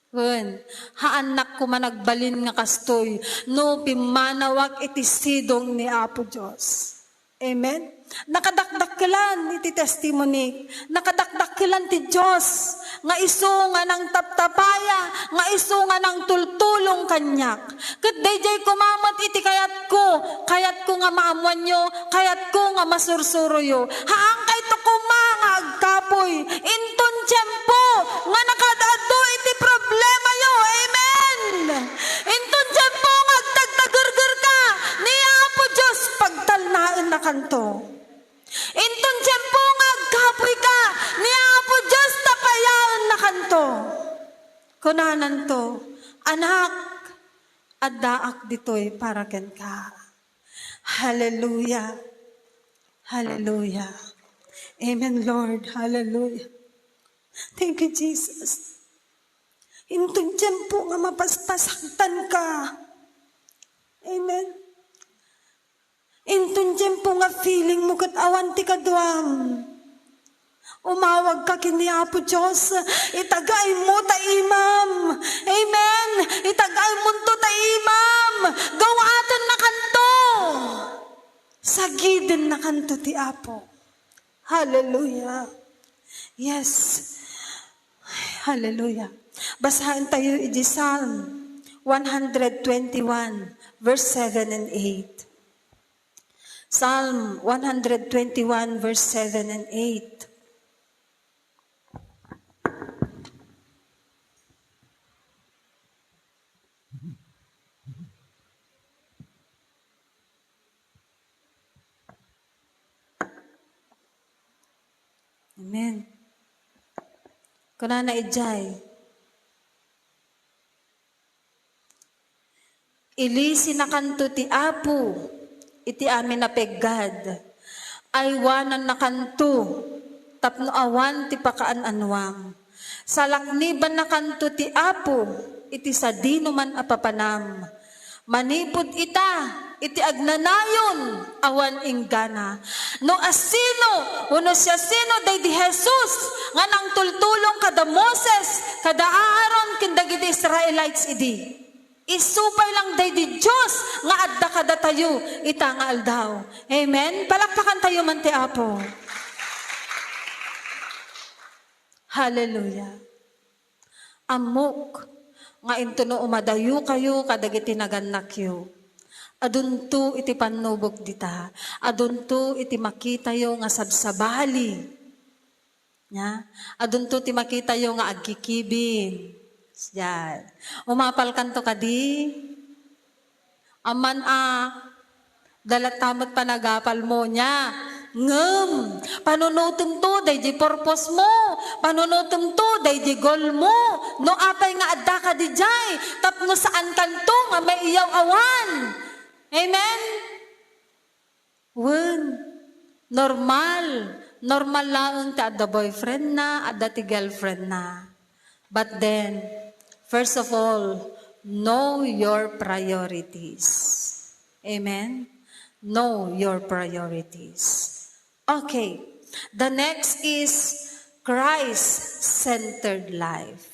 Wen, haannak koma nagbalin nga kastoy, no pimmanawak iti sidong ni Apo Dios. Amen? Nakadakdakkelan iti testimony. Nakadakdakkelan ti Dios nga isu nga nangtaptapaya, nga isu nga nangtultulong kaniak. Ket daydiay koma met iti kayatko, kayatko nga maammoanyo, kayatko nga masursuroyo. Haankayto koma nga agkapuy. Inton tiempo nga nakaad-adu iti problemayo. Amen! Inton tiempo nga agtagtagergerka, ni Apo Dios pagtalnaennakanto. Inton tiempo nga agkapuyka, ni Apo Dios tapayaennakanto. Kunananto, "Anak, addaak ditoy para kenka." Hallelujah. Hallelujah. Amen, Lord. Hallelujah. Thank you, Jesus. Inton tiempo nga mapaspasaktanka. Amen. Inton tiempo nga feeling mo ket awan ti kaduam, umawagka ken ni Apo Dios, itagaaymo ta imam. Amen. Itagaaymonto ta imam. Gawatennakanto. Sagidennakanto ti Apo. Hallelujah. Yes. Hallelujah. Basaen tayo iti Psalm one hundred twenty-one, verse seven and eight. Psalm one hundred twenty-one, verse seven and eight. Amen. Kunana idiay, "Ilisinakanto ti Apo iti amin a peggad. Aywanannakanto tapno awan ti pakaan-anuam. Salaknibannakanto ti Apo iti sadinoman a papanam. Manipud ita, iti agnanayon, awan inggana." No asino wenno siasino daydi Jesus nga nangtultulong kada Moses, kada Aaron, ken dagiti Israelites idi, isu pay lang daydi Dios nga adda kadatayo ita nga aldaw. Amen? Palakpakantayo man ti Apo. Hallelujah. Ammok nga intono umadayokayo kadagiti nagannakyo, adunto iti pannubok dita, adunto iti makitayo nga sabsabali. Nya, adunto ti makitayo nga agkikibin. Diyan. Umapalkanto kadi? Amman a, dalatta met panagapalmo nya. Ngem, panunotemto daydi purpose mo. Panunotemto daydi goal mo. No apay nga adda ka didiay, tapno saan kanto nga maiyaw-awan. Amen? Wen, normal. Normal laeng ti adda boyfriendna, adda ti girlfriendna. But then, first of all, know your priorities. Amen? Know your priorities. Okay. The next is Christ-centered life.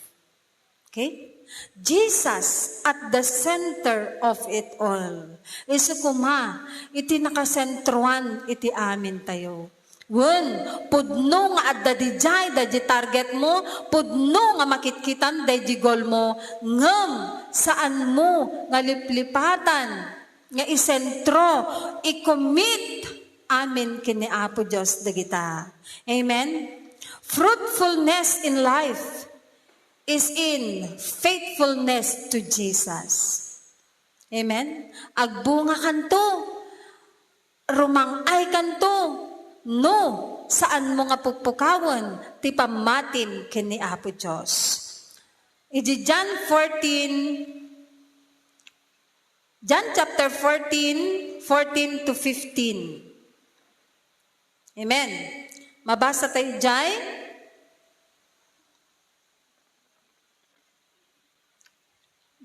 Okay? Jesus at the center of it all. Isu koma iti nakasentroan iti amintayo. Wen, pudno nga adda didiay daydi target mo, pudno nga makitkitan daydi goal mo, ngem saan mo nga liplipatan nga isentro, i-commit amin ken ni Apo Dios dagita. Amen? Fruitfulness in life is in faithfulness to Jesus. Amen? Agbungakanto, rumang-aykanto, no saan mo nga pukpukawen ti pammatim ken ni Apo Dios. Iti John fourteen, John chapter fourteen, fourteen to fifteen. Amen. Mabasa tayo diay.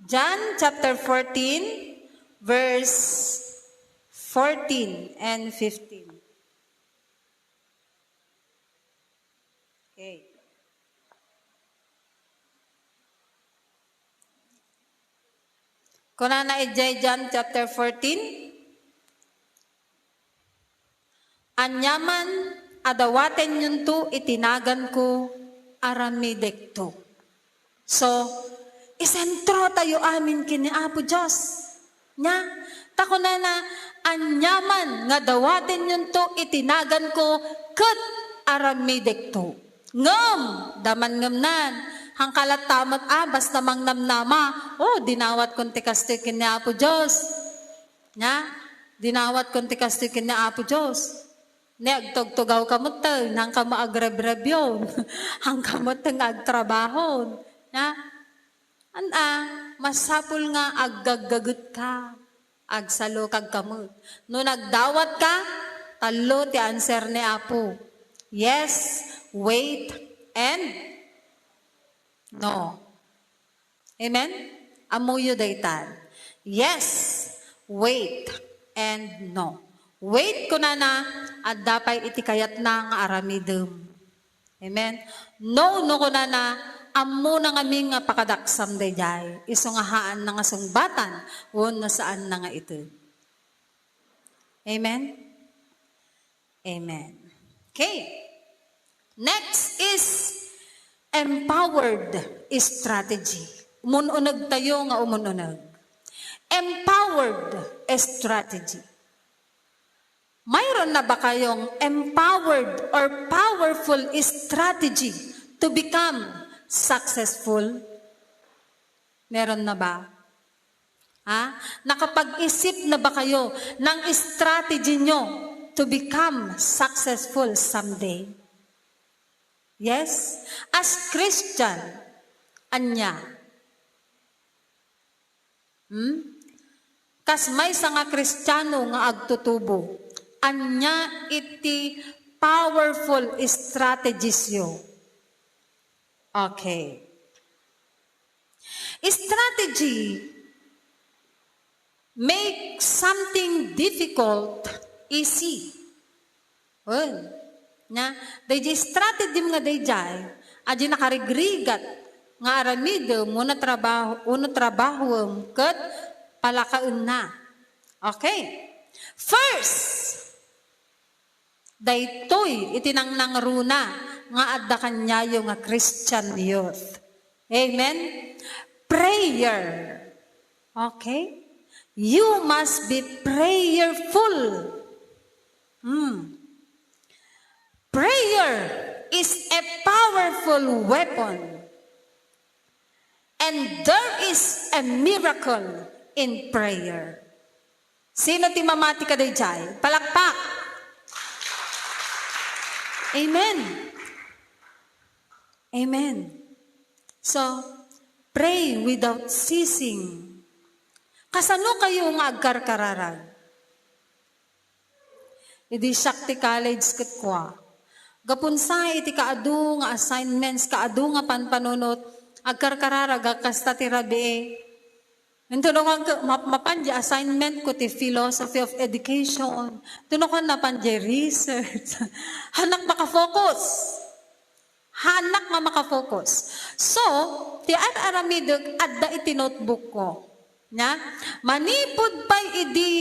John chapter fourteen, verse fourteen and fifteen. Okay. Kunana idiay John chapter fourteen, "Aniaman a dawatenyonto iti naganko, aramidekto." So, isentro tayo amin ken ni Apo Dios. Nya, ta kunana, "Aniaman nga dawatenyonto iti naganko ket aramidekto." Ngem, daman ngemnan, hangka latta met a, basta mangnamnama, "Oh, dinawatkon ti kastoy ken ni Apo Dios." Nya, dinawatkon ti kastoy ken ni Apo Dios. Ne, agtugtugawka metten, hangka met agrebrebyon, hangka metten nga agtrabahon. Nya, an-, a, masapul nga aggaggagetka, agsalukagka met. No nagdawatka, tallo ti answer ni Apo. Yes, wait, and no. Amen? Ammoyo daytan. Yes, wait, and no. Wait, kunana, adda pay iti kayatna nga aramidem. Amen? No, no, kunana, ammona ngamin nga pakadaksam daydiay. Isu nga haanna nga sungbatan, wenno saanna nga ited. Amen? Amen. Okay. Next is empowered strategy. Umun-uneg tayo nga umun-uneg. Empowered strategy. Mayroon na ba kayong empowered or powerful strategy to become successful? Meron na ba? Ha? Nakapag-isip na ba kayo ng strategy nyo to become successful someday? Yes? As Christian, ania? Hmm? Kas maysa nga Kristiano nga agtutubo, ania iti powerful strategies yo? Okay. Strategy make something difficult easy. Wen, nia, daydi strategy nga daydiay, adi nakarigrigat nga aramidem wenno trabaho, wenno trabahoem ket palakaenna. Okay. First, daytoy iti nangnangruna nga adda kaniayo nga Christian youth. Amen? Prayer. Okay? You must be prayerful. Hmm. Prayer is a powerful weapon. And there is a miracle in prayer. Sino ti mamati kadaydiay? Palakpak. Amen. Amen. So, pray without ceasing. Kasano kayo nga agkarkararag? Idi siak ti college ket kua, gapu sa iti kaadu nga assignments, kaadu nga panpanunot, agkarkararagak kasta ti rabii. Inton no, map-, mapan di assignment ko ti philosophy of education. Inton no, napan di research. Hanak makafocus. Hanak nga makafocus. So, ti ar-aramidek adda iti notebook ko. Nia? Manipud pay idi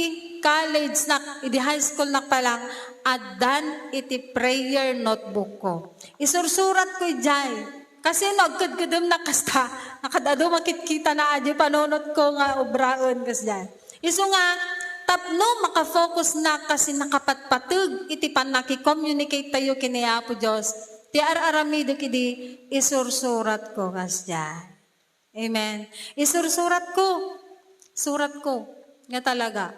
college nak, idi high school nak pa lang, addan iti prayer notebook ko. Isursurat ko idiay. Kasi no agkedkedem na kasta, nakadado makitkita na adi panunot ko nga obraen kasdiay. Isu nga, tapno makafocus na kasi nakapatpateg iti pannaki-communicate tayo kini Apo Dios, ti ar-aramidek idi isursurat ko kasdiay. Amen. Isursurat ko. Surat ko. Nga talaga.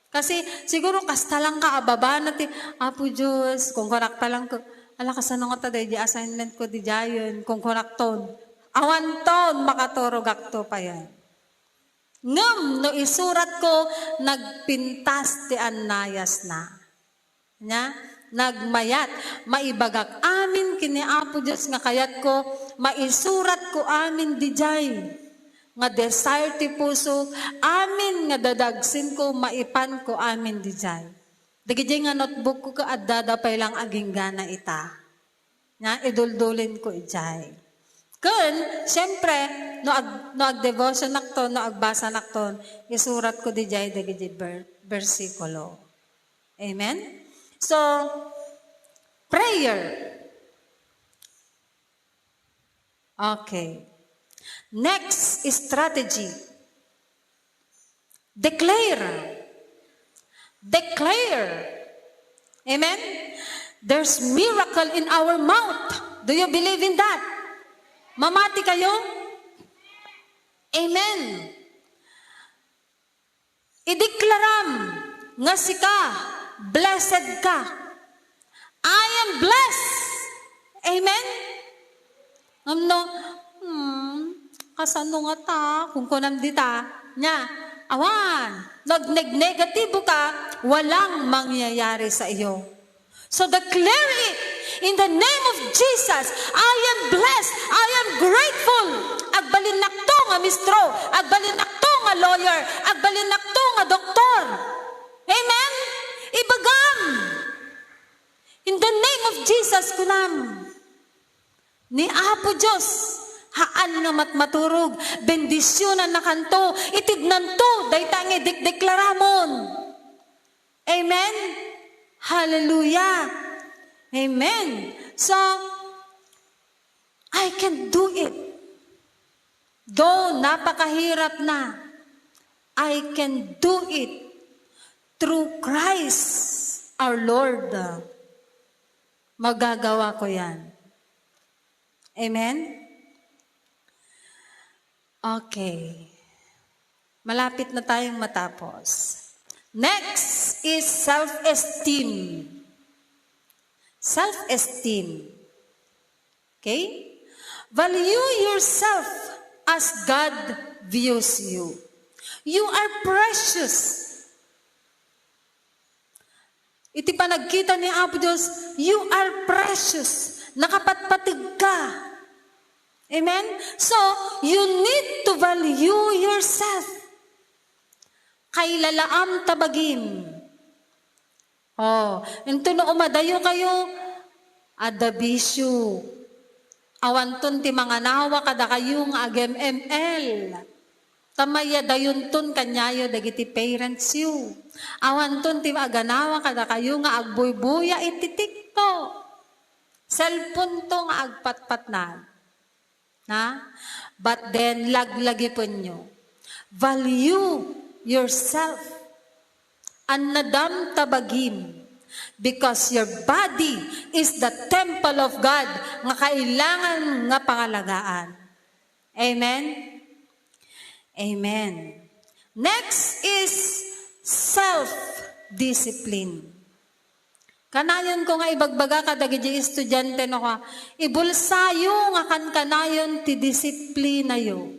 Kasi siguro kasta lang ka ababa na ti, "Apo Dios, kung kunak pa lang ko, ala, kasano nga ta daydi assignment ko di dayon, kung kunak ton. Awan ton, makaturogak to pa yan." Ngem no isurat ko, nagpintas ti annayas na. Nia, nagmayat, maibagak amin ken ni Apo Dios nga kayatko, maisuratko amin didiay. Nga desire ti pusok, amin nga dadagsenko, maipanko amin didiay. Dagiti nga notebook ko, ket adda da pay lang aginggana ita. Nia, iduldulinko idiay. Ken, siempre, no ag-, no agdevotion nakton, no agbasa nakton, isuratko didiay dagiti ber-, bersikulo. Amen? So, prayer. Okay. Next strategy. Declare. Declare. Amen? There's miracle in our mouth. Do you believe in that? Mamati kayo? Amen. Ideklaram nga sika, blessed ka. "I am blessed." Amen? Ngem no, "Hmm, kasano nga ta?" Kunkunam dita, nia, awan. No neg-, negatibo ka, walang mangyayari sa iyo. So declare it in the name of Jesus. "I am blessed. I am grateful. Agbalinnakto nga mistro. Agbalinnakto nga lawyer. Agbalinnakto nga doktor." Amen? Ibaga the name of Jesus, kunam. Ni Apo Dios, haan nga matmaturog, bendisionannakanto, itednanto, dayta nga idekdeklaramon. Amen? Hallelujah. Amen. So, I can do it. Though napakahirap na, I can do it through Christ our Lord. Magagawa ko yan. Amen? Okay. Malapit na tayong matapos. Next is self-esteem. Self-esteem. Okay? Value yourself as God views you. You are precious. Iti panagkita ni Apo Dios, you are precious. Nakapatpateg ka. Amen? So, you need to value yourself. Kailalaam ta bagim. Oh, into no umadayo kayo, adda bisyo. Awanton ti manganawa kadakayo nga ag-M M L. Ta mayadayonton kaniayo dagiti parents yo. Awanton ti aganawa kadakayo nga agbuybuya iti TikTok. Cellphone to nga agpatpatnag. Na? But then, laglagipenyo. Value yourself. Annadam ta bagim. Because your body is the temple of God nga kailangan nga pangalagaan. Amen? Amen. Next is self-discipline. Kanayonko nga ibagbaga kadagiti estudiante no ka, ibulsayo nga kankanayon ti disiplinayo.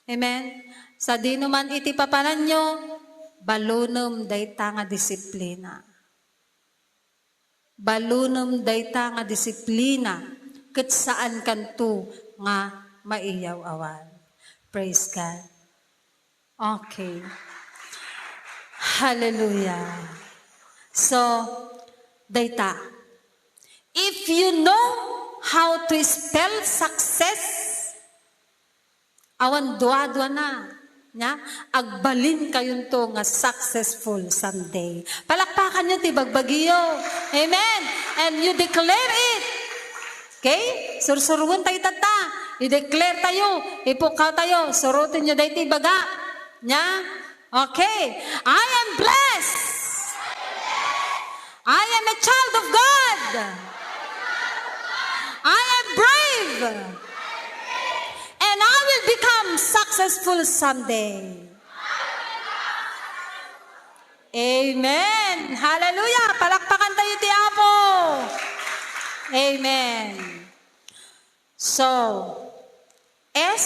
Amen? Sadino man iti papananyo, balunem dayta nga disiplina. Balunem dayta nga disiplina ket saankanto nga maiyaw-awan. Praise God. Okay. Hallelujah. So, dayta. If you know how to spell success, awan duadua na, nya, agbalin kayonto nga successful someday. Palakpakanyo ti bagbagiyo. Amen. And you declare it. Okay? Sursuroen tayo tatta. I-declare tayo. Ipukkaw tayo. Suroten nyo dayta ibaga. Nya? Okay. I am blessed. I am a child of God. I am brave. And I will become successful someday. Amen. Hallelujah. Palakpakan tayo ti Apo. Amen. So, S,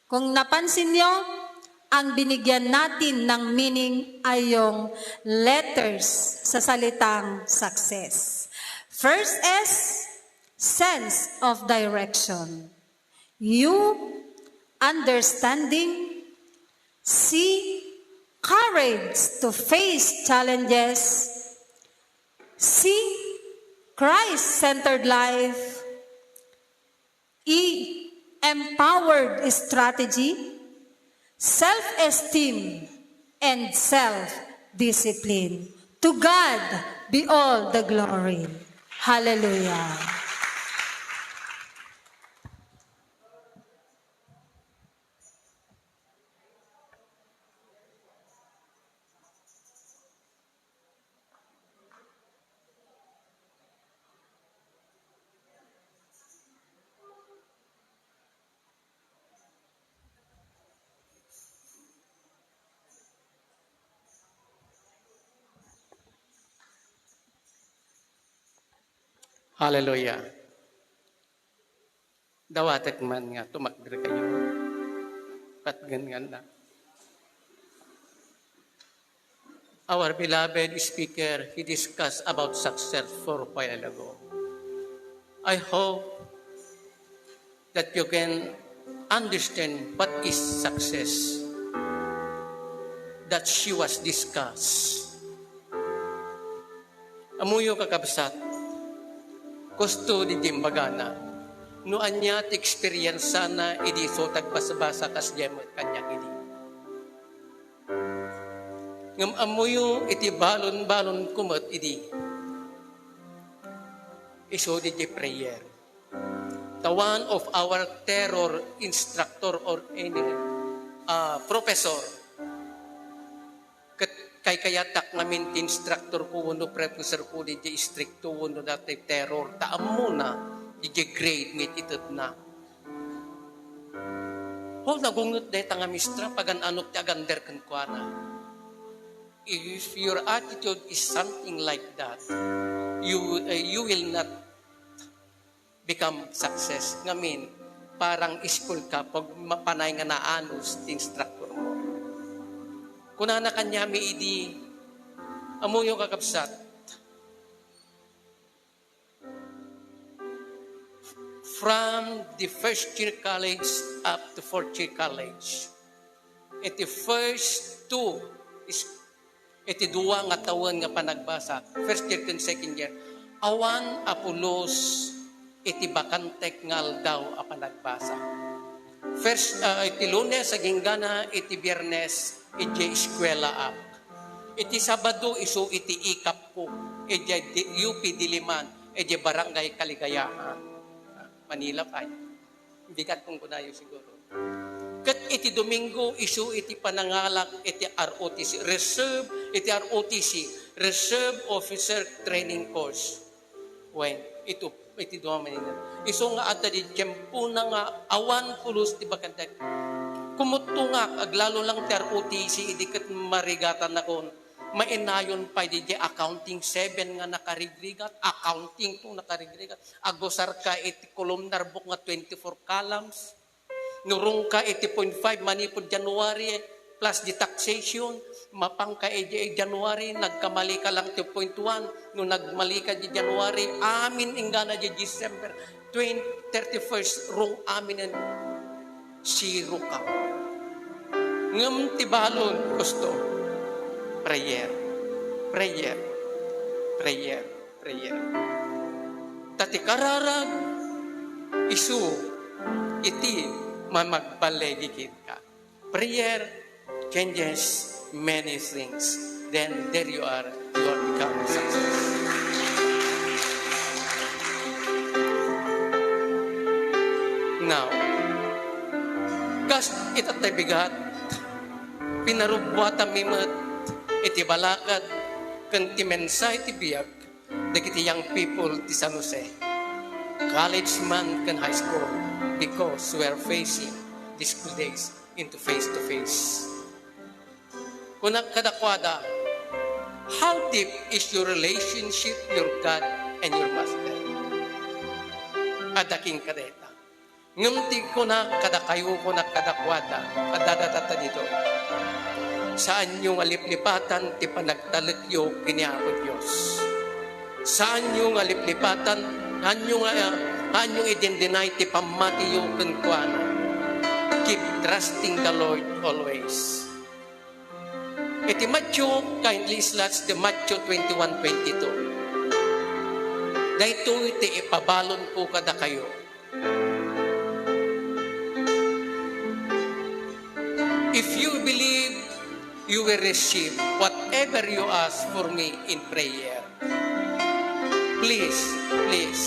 kung napansin nyo, ang binigyan natin ng meaning ay yung letters sa salitang success. First S, sense of direction. U, understanding. C, courage to face challenges. C, Christ-centered life. E, empowered strategy, self-esteem, and self-discipline. To God be all the glory. Hallelujah. Hallelujah. Dawatek man nga tumakder kayo. Patgen nga na. Our beloved speaker, he discussed about success for a while ago. I hope that you can understand what is success that she was discussed. Ammoyo, kakabsat, kusto diay imbagana, no ania ti eksperiensana idi isu ti agbasbasa, kasdiay met kaniak idi. Ngem ammoyo iti balon-balonko met idi, isu diay prayer. Ta one of our terror instructor or any, ah, professor, ket kaykayatak ngamin ti instructorko wenno professorko diay istrikto wenno dayta terror, ta ammona diay grade nga itedna. Ho, nagunget dayta nga mistra, pagan-anok ti agander kenkuana. If your attitude is something like that, you, eh, you will not become success. Ngamin, parang school ka, pag mapanay nga naanus ti instructor mo. Kunana kaniami idi, ammoyo, kakabsat, from the first year college up to fourth year college, iti first two is, iti dua nga tawen nga panagbasa, first year ken second year, awan a pulos iti bakantek nga aldaw a panagbasa. First, ah, iti Lunes agingga iti Biernes, idiay eskuelaak. Iti Sabado, isu iti ikapko, idiay di-, U P Diliman, idiay Barangay Kaligayaan. Manila pay. Bigat kung kunayo siguro. Ket iti Domingo, isu iti panangalak iti R O T C, reserve, iti R O T C, Reserve Officer Training Course. Wen, ito, iti dua manen. Isu nga adda diay tiempona nga awan pulos ti bakantek. Kumuttongak, aglalo lang ti R O T C, idi ket marigatanakon. Mainayon pay diay accounting seven nga nakarigrigat, accounting two nakarigrigat. Agusarka iti columnar book nga twenty-four columns. Nurongka iti point five manipud January plus the taxation. Mapangka idiay January, nagkamalika lang ti point one. No nagmalika diay January, amin inggana diay December. Twen-, thirty-first, rong aminen, zero ka. Ngem ti balon, kusto, prayer, prayer, prayer, prayer. Ta ti kararag, isu iti mamagbaligi kenka. Prayer changes many things. Then there you are, you are become success. Now, kas itattay bigat, pinarubbuatanmi met iti balakad ken ti mensahe ti biag dagiti young people ti San Jose, college man ken high school, because we are facing these school days into face to face. Kunak kadakuada, "How deep is your relationship, your God, and your Master?" Adda kenka dayta. Ngem ti kunak kadakayo, kunak kadakuada, adda dayta ditoy. Saanyo nga liplipatan ti panagtalekyo ken ni Apo Dios. Saanyo nga liplipatan, saanyo nga, saanyo idindenay ti pammatiyo kenkuana. Keep trusting the Lord always. Iti Matthew, kindly slides the Matthew twenty-one twenty-two. Daytoy ti ipabalonko kadakayo. If you believe, you will receive whatever you ask for me in prayer. Please, please.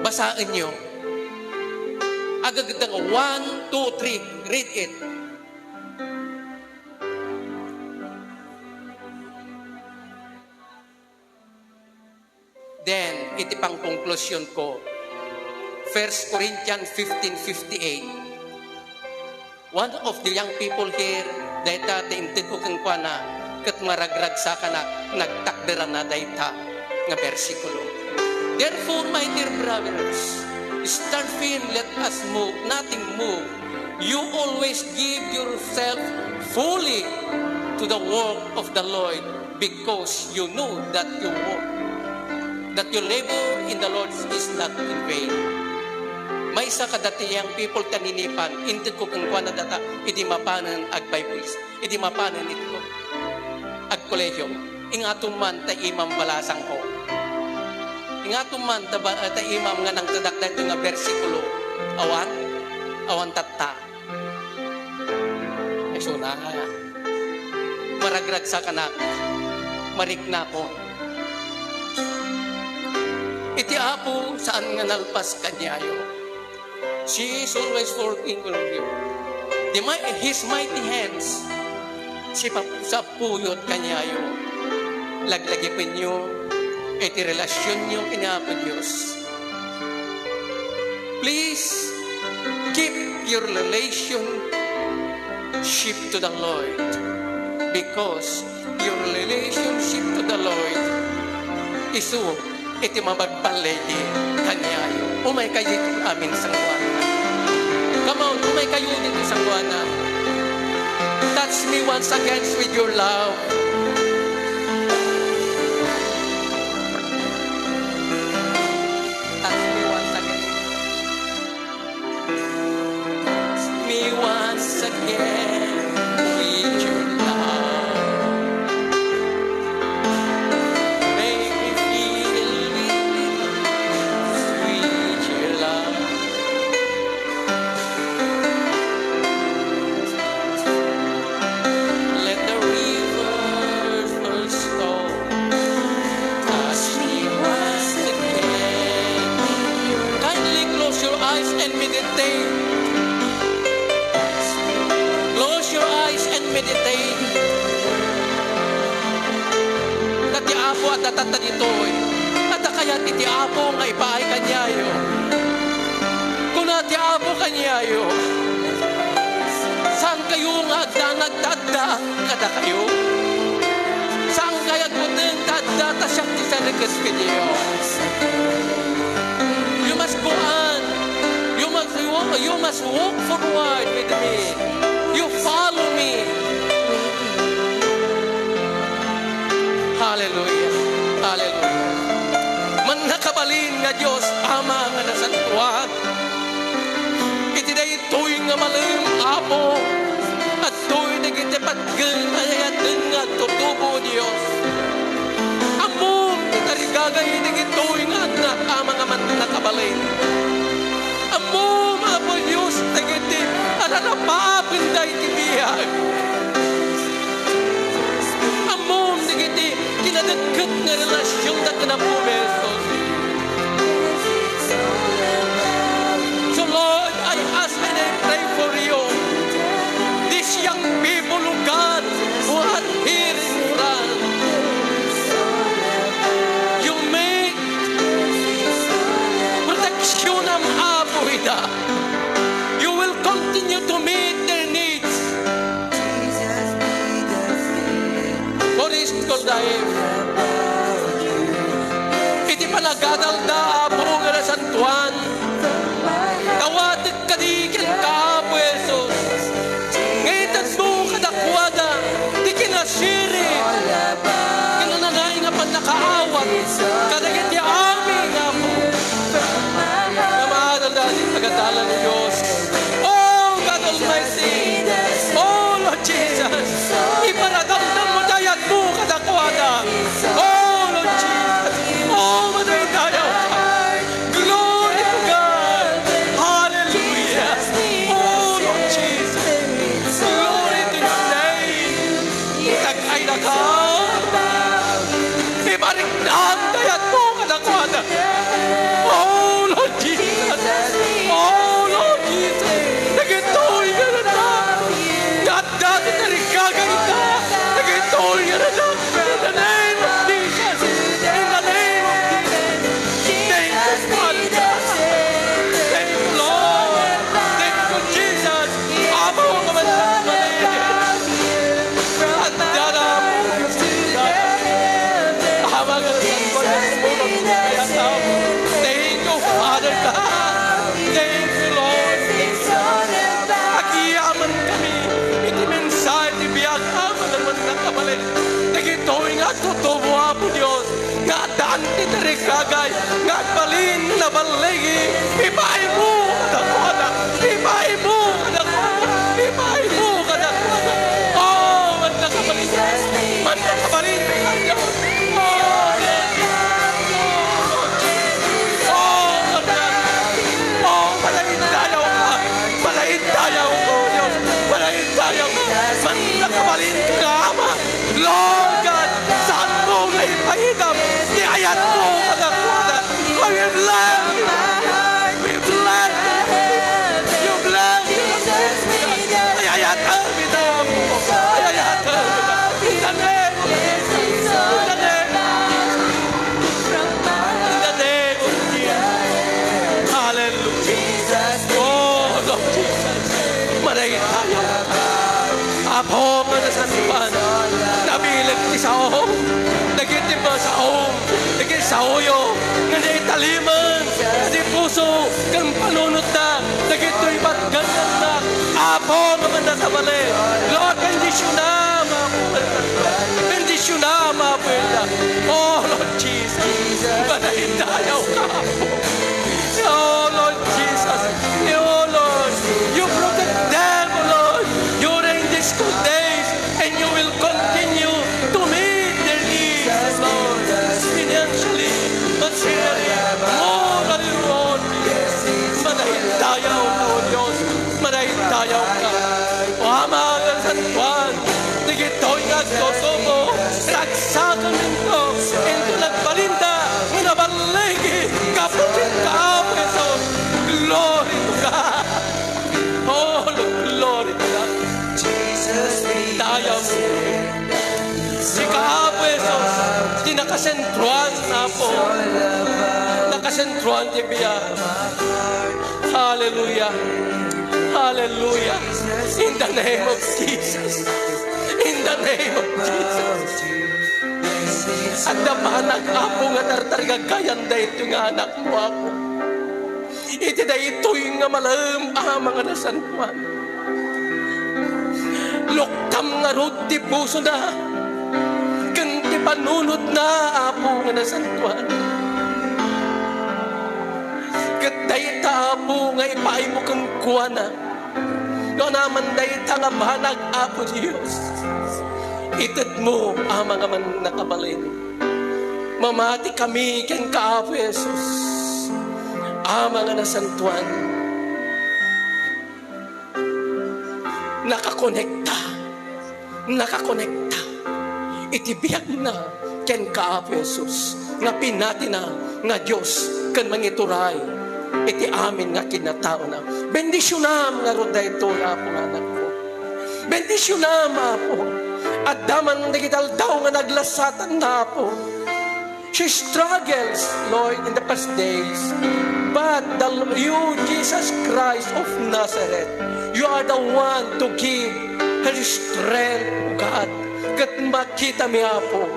Basaenyo. Agagda nga one, two, three. Read it. Then, iti pangkonklusion ko, First Corinthians fifteen fifty-eight. One of the young people here, dayta ti intedko kenkuana, ket maragragsakanak, nagtakderanna dayta nga bersikulo. Therefore, my dear brothers, stand firm, let us move, nothing move. You always give yourself fully to the work of the Lord, because you know that you work, that your labor in the Lord is not in vain. Maysa kadagiti young people ti naninipan, intedko kenkuana dayta, idi mapanen ag-Bible, idi mapanen itko. Kolehiyo, ingatom man ta imam balasangko. Ingatom man ta ba-, ta imam nga nangtedak daytoy nga bersikulo. Awan? Awan tatta. Isuna, maragragsakanak, mariknakon. Iti Apo, saan nga nalpas kaniayo. She is always working for you. The mi-, His mighty hands, sipap-, sapuyot kaniayo. Laglagipenyo iti relasyonyo ken Apo Dios. Please keep your relationship to the Lord, because your relationship to the Lord is iti mabagpallegi kaniayo. Umay kayo iti amin sangoanan. Come on, umay kayo dito sangoanan. Touch me once again with your love. Touch me once again. Me once again with your love. Make me feel with your love. Let the rivers flow. Touch me once again. Kindly close your eyes and meditate. Close your eyes and meditate. Ta ti Apo adda tatta ditoy. Adda kayat iti Apo nga ipaay kaniayo. Kuna ti Apo kaniayo, saan kayo nga agdanag ta adda kadakayo. Saan kayat buteng ta adda ta siak ti sarikes kaniyo. You must go on. You must, you, you must walk forward with me. You follow me. Hallelujah. Hallelujah. Mannakabalin nga Dios, Ama nga nasantoan. Iti daytoy nga malem, Apo, adtoy dagiti patgel nga ay-ayaten nga agtutubo, Dios. Ammom ti tarigagay dagitoy nga annak, Ama nga mannakabalin. Ammom, Apo Dios, dagiti ararapapen daytoy biag. Ammom dagiti kinadekket nga relasionda ken Apo Jesus. So Lord, I ask and I pray for you. These young people, oh God, who are here in France, you make protection, Apo, ida. You will continue to meet their needs. For his goodness. Iti panagadalda, Apo nga nasantoan, dawatek kadi kenka, Apo Jesus. Nga itedmo kadakuada ti kinasirit ken nanay nga pannakaawat kadagiti amin, Apo. Nga maadal dati pagadalan ni Dios. Oh, God Almighty. Oh, Lord Jesus. Iparadamdam mo dayatmo kadakuada. Oh, Lord Jesus. Oh, madaydayaw ka. Glory to God. Hallelujah. Oh, Lord Jesus. Glory to your name. Itag-ay na ka. Ibarik na ang dayat mo kadakuada. Oh, Lord Jesus. Oh, Lord Jesus. Dagitoy nga anak. Nga adda ti tarigagayda. Dagitoy nga anak. In the name of Jesus. In the name of Jesus. Thank you, Father God. Thank you, Lord. Thank you, Jesus. Apo nga mannakabalin. Adda na, Apo, Ama nga nasantoan, tumulong kayat, Apo. Thank you, Father God. Thank you, Lord. Agyamankami iti mensahe ti biag, Ama nga mannakabalin. Dagitoy nga tutubo, Apo Dios, nga addan ti tarigagay nga agbalin nga naballigi. Ipaaymo kadakuada. Ipaaymo kadakuada. Ipaaymo kadakuada. Oh, mannakabalin. Mannakabalin. Apo nga nasantoan, nabileg ti saom, dagiti saom, dagiti saoyo, nga naitaliman, iti puso, ken panunotda, dagitoy patgannanna, Apo nga mannakabalin. Lord, bendisyonam, Apo. Bendisyonam, Apo. Oh, Lord Jesus, madaydayaw ka, Apo. Oh, Lord Jesus. Oh, Lord, you protect them, oh, Lord, during these two days, and you will continue to meet their needs, Lord, financially, materially, morally, Lord. Madaydayaw ka, oh Dios. Madaydayaw ka. O Ama nga santoan, dagitoy nga agtutubo, ragsaken into, into nagbalinda, nga naballigi, gapu kenka, Apo Jesus. Glory to God. Oh, glory to God. Daydayaw. Sika, Apo Jesus, ti nakasentroan, Apo. Nakasentroan ti biag. Hallelujah. Hallelujah. In the name of Jesus. In the name of Jesus. Adda banag, Apo, nga tartarigagayan daytoy nga anakmo, Apo. Iti daytoy nga malem, Ama nga nasantoan. Luktam ngarud ti pusona ken ti panunotna, Apo nga nasantoan. Ket dayta, Apo, nga ipaaymo kenkuana. No anaman dayta nga banag, Apo Dios, itedmo, Ama nga mannakabalin. Mamatikami kenka, Apo Jesus, Ama nga nasantoan. Nakakonekta, nakakonekta iti biagna kenka, Apo Jesus, nga pinatina nga Dios ken mangituray iti amin nga kinataona. Bendisionam ngarud daytoy, Apo, nga anakko. Bendisionam, Apo. Adda man dagiti aldaw nga naglasatanna, Apo. She struggles, Lord, in the past days. But the, you, Jesus Christ of Nazareth, you are the one to give her strength, O God. Ket makitami, Apo,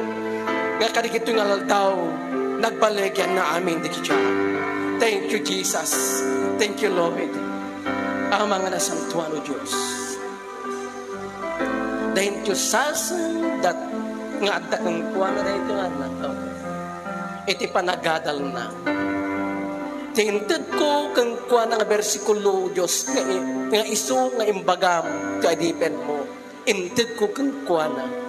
nga kadagitoy nga aldaw, nagbalegyanna amin dagiti. Thank you, Jesus. Thank you, Lord. Ama nga nasantoan, O Dios. Daytoy sasem dat-, nga adda kenkuana daytoy nga anak, iti panagadalna. Ti intedko kenkuana nga bersikulo, Dios, nga i-, nga isu nga imbagam ti adipenmo. Intedko kenkuana.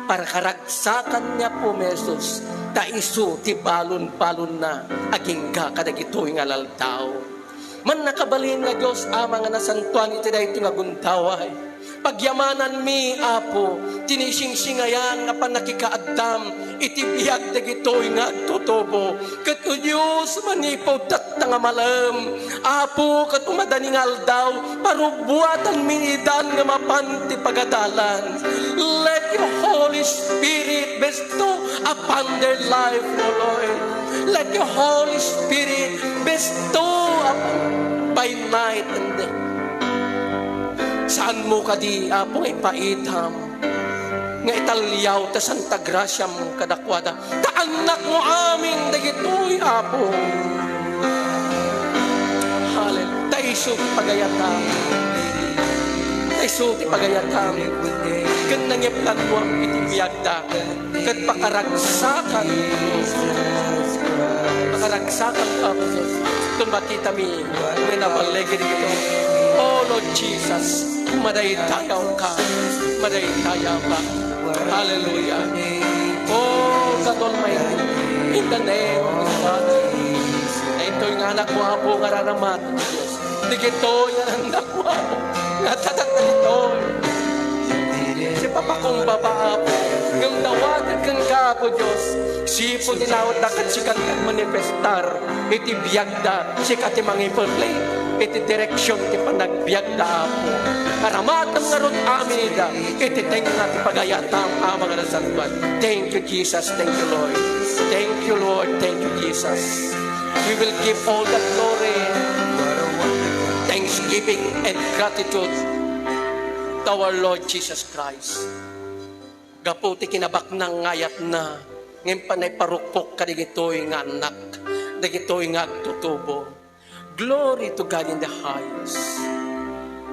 Para karagsakan ni Apo Jesus, ta isu ti balon-balonna agingga kadagitoy nga aldaw. Mannakabalin nga Dios Ama nga nasantoan iti daytoy nga gundaway. Pagyamananmi, Apo, ti naisingsingayan nga pannakikaaddam iti biag dagitoy nga agtutubo. Ket, O Dios, manipud tatta nga malem, Apo, ket umadani nga aldaw, parubuatanmi idan nga mapan ti pagadalan. Let your Holy Spirit bestow upon their life, O Lord. Let your Holy Spirit bestow upon by night and day. Saanmo kadi, Apo, nga ipaidam nga italiaw ta santa grasiam kadakuada. Ta annakmo amin dagitoy, Apo. Hallelujah. Ta isu ti pagayatam. Ta isu ti pagayatam. Ken nangiplanoam iti biagda. Ket pakaragsakan. Pakaragsakan, Apo Dios. Ket makitami nga naballigid ito. Oh, Lord Jesus, madaydayaw ka. Madaydayaw ka. Hallelujah. Oh, God Almighty, in the name of the Father, daytoy nga anakmo, Apo, nga raramat. Dagitoy nga anakmo, Apo, nga tatak dagitoy. Sipapakumbaba, Apo, ngem dawatek kenka, Apo Dios. Sipud inawatda ket sika ti agmanifestar iti biagda, sika ti mangiperlay iti direksion ti panagbiagda, Apo. Aramatem ngarud amin ida iti tengnga ti pagayatam, Ama nga nasantoan. Thank you, Jesus. Thank you, Lord. Thank you, Lord. Thank you, Jesus. We will give all the glory. Thank Thanksgiving and gratitude to our Lord Jesus Christ. Gapu ti kinabaknang nga ayatna, ngem panay parukpok kadagitoy nga annak, dagitoy nga agtutubo. Glory to God in the highest.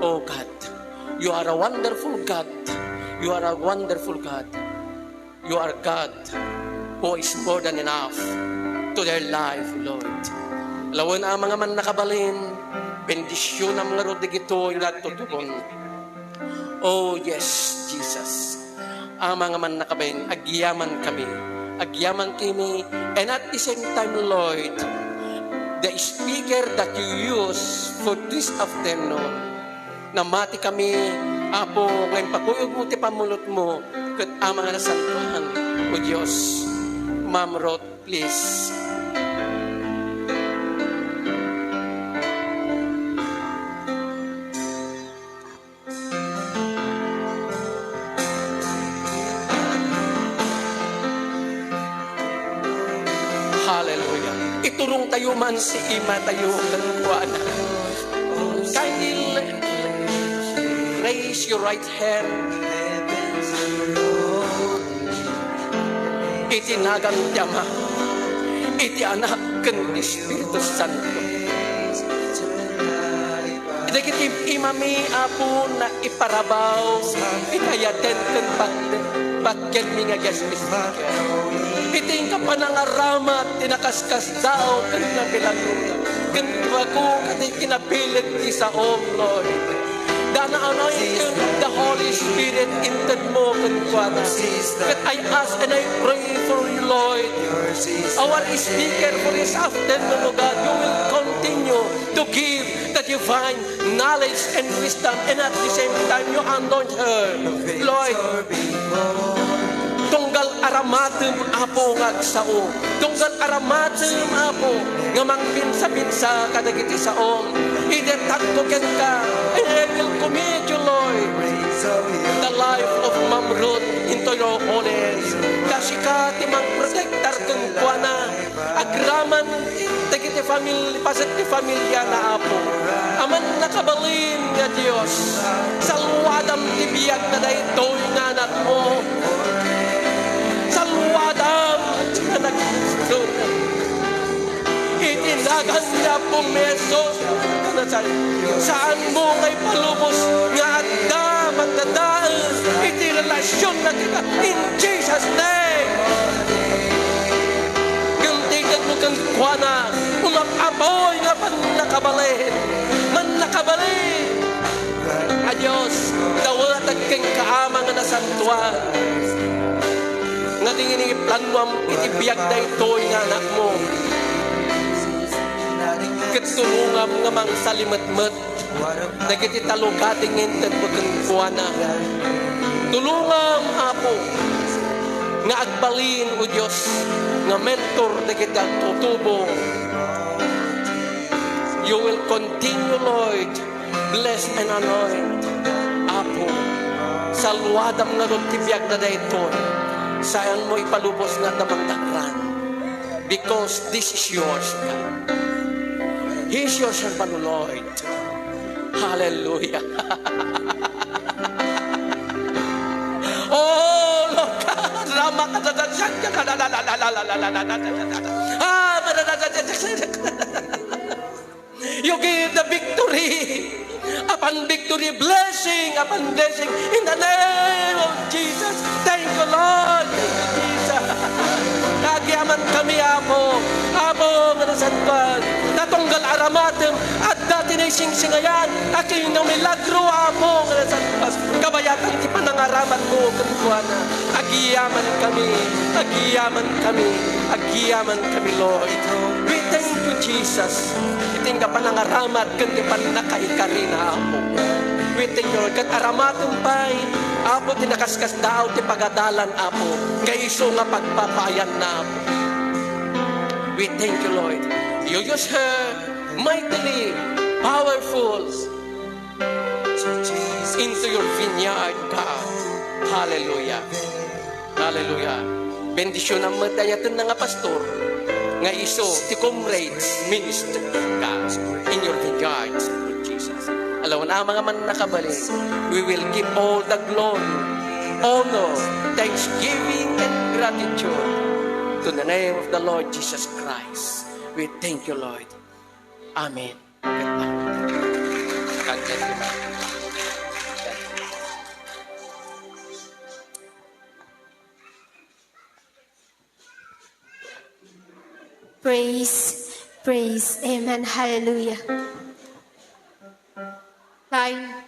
Oh God, you are a wonderful God. You are a wonderful God. You are God who is more than enough to their life, Lord. Lawen, Ama nga Mannakabalin, bendisyonam ngarud dagitoy nga agtutubon. Oh, yes, Jesus. Ama nga Mannakabalin, agyaman kami. Agyaman kami. And at the same time, Lord, the speaker that you use for this afternoon, namati kami, Apo, nga impakuyogmo ti pammulotmo ket Ama nga Nasantoan, O Dios. Ma'am Ruth, please. Hallelujah. Iturongtayo man ti imatayo kenkuana. Kindly raise your right hand. Iti nagan ti Ama, iti Anak, ken Espiritu Santo. Dagiti imami, Apo, nga iparabaw iti ayaten ken pat-, patgenmi nga guest speaker. Iti inka panangaramat ti nakaskasdaaw ken nga milagro, ken bago ket kinabilin ti saom, Lord. The anointing of the Holy Spirit intedmo kenkuana. Ket I ask and I pray for you, Lord. Our speaker for this afternoon, O God, you will continue to give the divine knowledge and wisdom, and at the same time, you anoint her, Lord. Tunggal aramatem, Apo, nga agsao. Tunggal aramatem, Apo, nga mangpinsa-pinsa kadagiti saom. Idatko kenka, I will commit you, Lord, the life of Ma'am Ruth into your holy hands. Ta sika ti mangprotektar kenkuana. Agraman dagiti famil-, paset ti familiana, Apo. A Mannakabalin nga Dios, salwadam ti biag na daytoy nga anakmo. Salwadam nga nagdon. Iti nagan ni Apo mi Jesus, saanmo nga ipalubos nga adda pagdadael iti relasionna kenka. In Jesus' name. Ngem ti itedmo kenkuana, umap-apoy nga mannakabalin, mannakabalin. A Dios, dawatek kenka, Ama nga nasantoan, nga dingin iplanoam iti biag daytoy nga anakmo. Ket tulongam nga mangsalimetmet dagiti talukati nga intedmo kenkuana. Tulongam, Apo, nga agbalin, O Dios, nga mentor dagiti agtutubo. You will continue, Lord, bless and anoint, Apo. Salwadam ngarud ti biagna daytoy. Saanmo ipalubos nga adda mangdakran. Because this is yours, God. He is your servant, Lord. Hallelujah. Oh, Lord God. Rama ka da da da da da da da da da da da da da da da da da da. Ah, da da da da da da da da. You give the victory upon victory, blessing upon blessing in the name of Jesus. Thank you, Lord. Thank you, Jesus. Agyaman kami, Apo. Apo, nga nasantoan. Natunggal aramatem, adda ti naisingsingayan a kinamilagro, Apo, nga nasantoan. Kabayatan ti panangaramatmo kenkuana. Agyaman kami, agyaman kami, agyaman kami, Lord. We thank you, Jesus. Iti nga panangaramat ken ti pannakaikarina, Apo. We thank you, Lord. Ket aramatem pay, Apo, ti nakaskasdaaw ti pagadalan, Apo. Nga isu nga pagpapaayanna, Apo. We thank you, Lord. You use her mightily, powerful, into your vineyard, God. Hallelujah. Hallelujah. Bendisyonam met ti ayatenna nga pastor nga isu ti comrades minister, God, in your vineyard, Lord Jesus. Amangan man nakabalin, we will give all the glory, honor, thanksgiving, and gratitude to the name of the Lord Jesus Christ. We thank you, Lord. Amen. God bless you, ma'am. Praise, praise, amen, hallelujah. Line.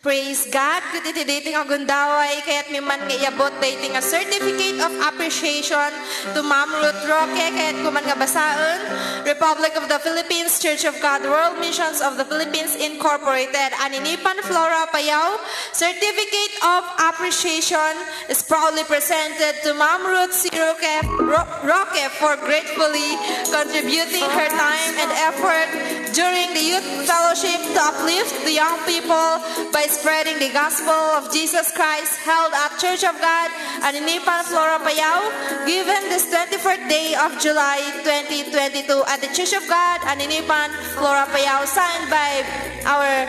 Praise God. Ket iti daytoy nga gundaway, kayatmi man nga iabot daytoy nga certificate of appreciation to Ma'am Ruth Roque, kayatko man nga basaen, Republic of the Philippines, Church of God, World Missions of the Philippines Incorporated, Aninipan, Flora, Payao, Certificate of Appreciation is proudly presented to Ma'am Ruth C. Roque, Ro-, Roque for gratefully contributing her time and effort during the youth fellowship to uplift the young people by spreading the gospel of Jesus Christ, held at Church of God, Aninipan, Flora, Payao, given this twenty-fourth day of July twenty twenty-two at the Church of God, Aninipan, Flora, Payao, signed by our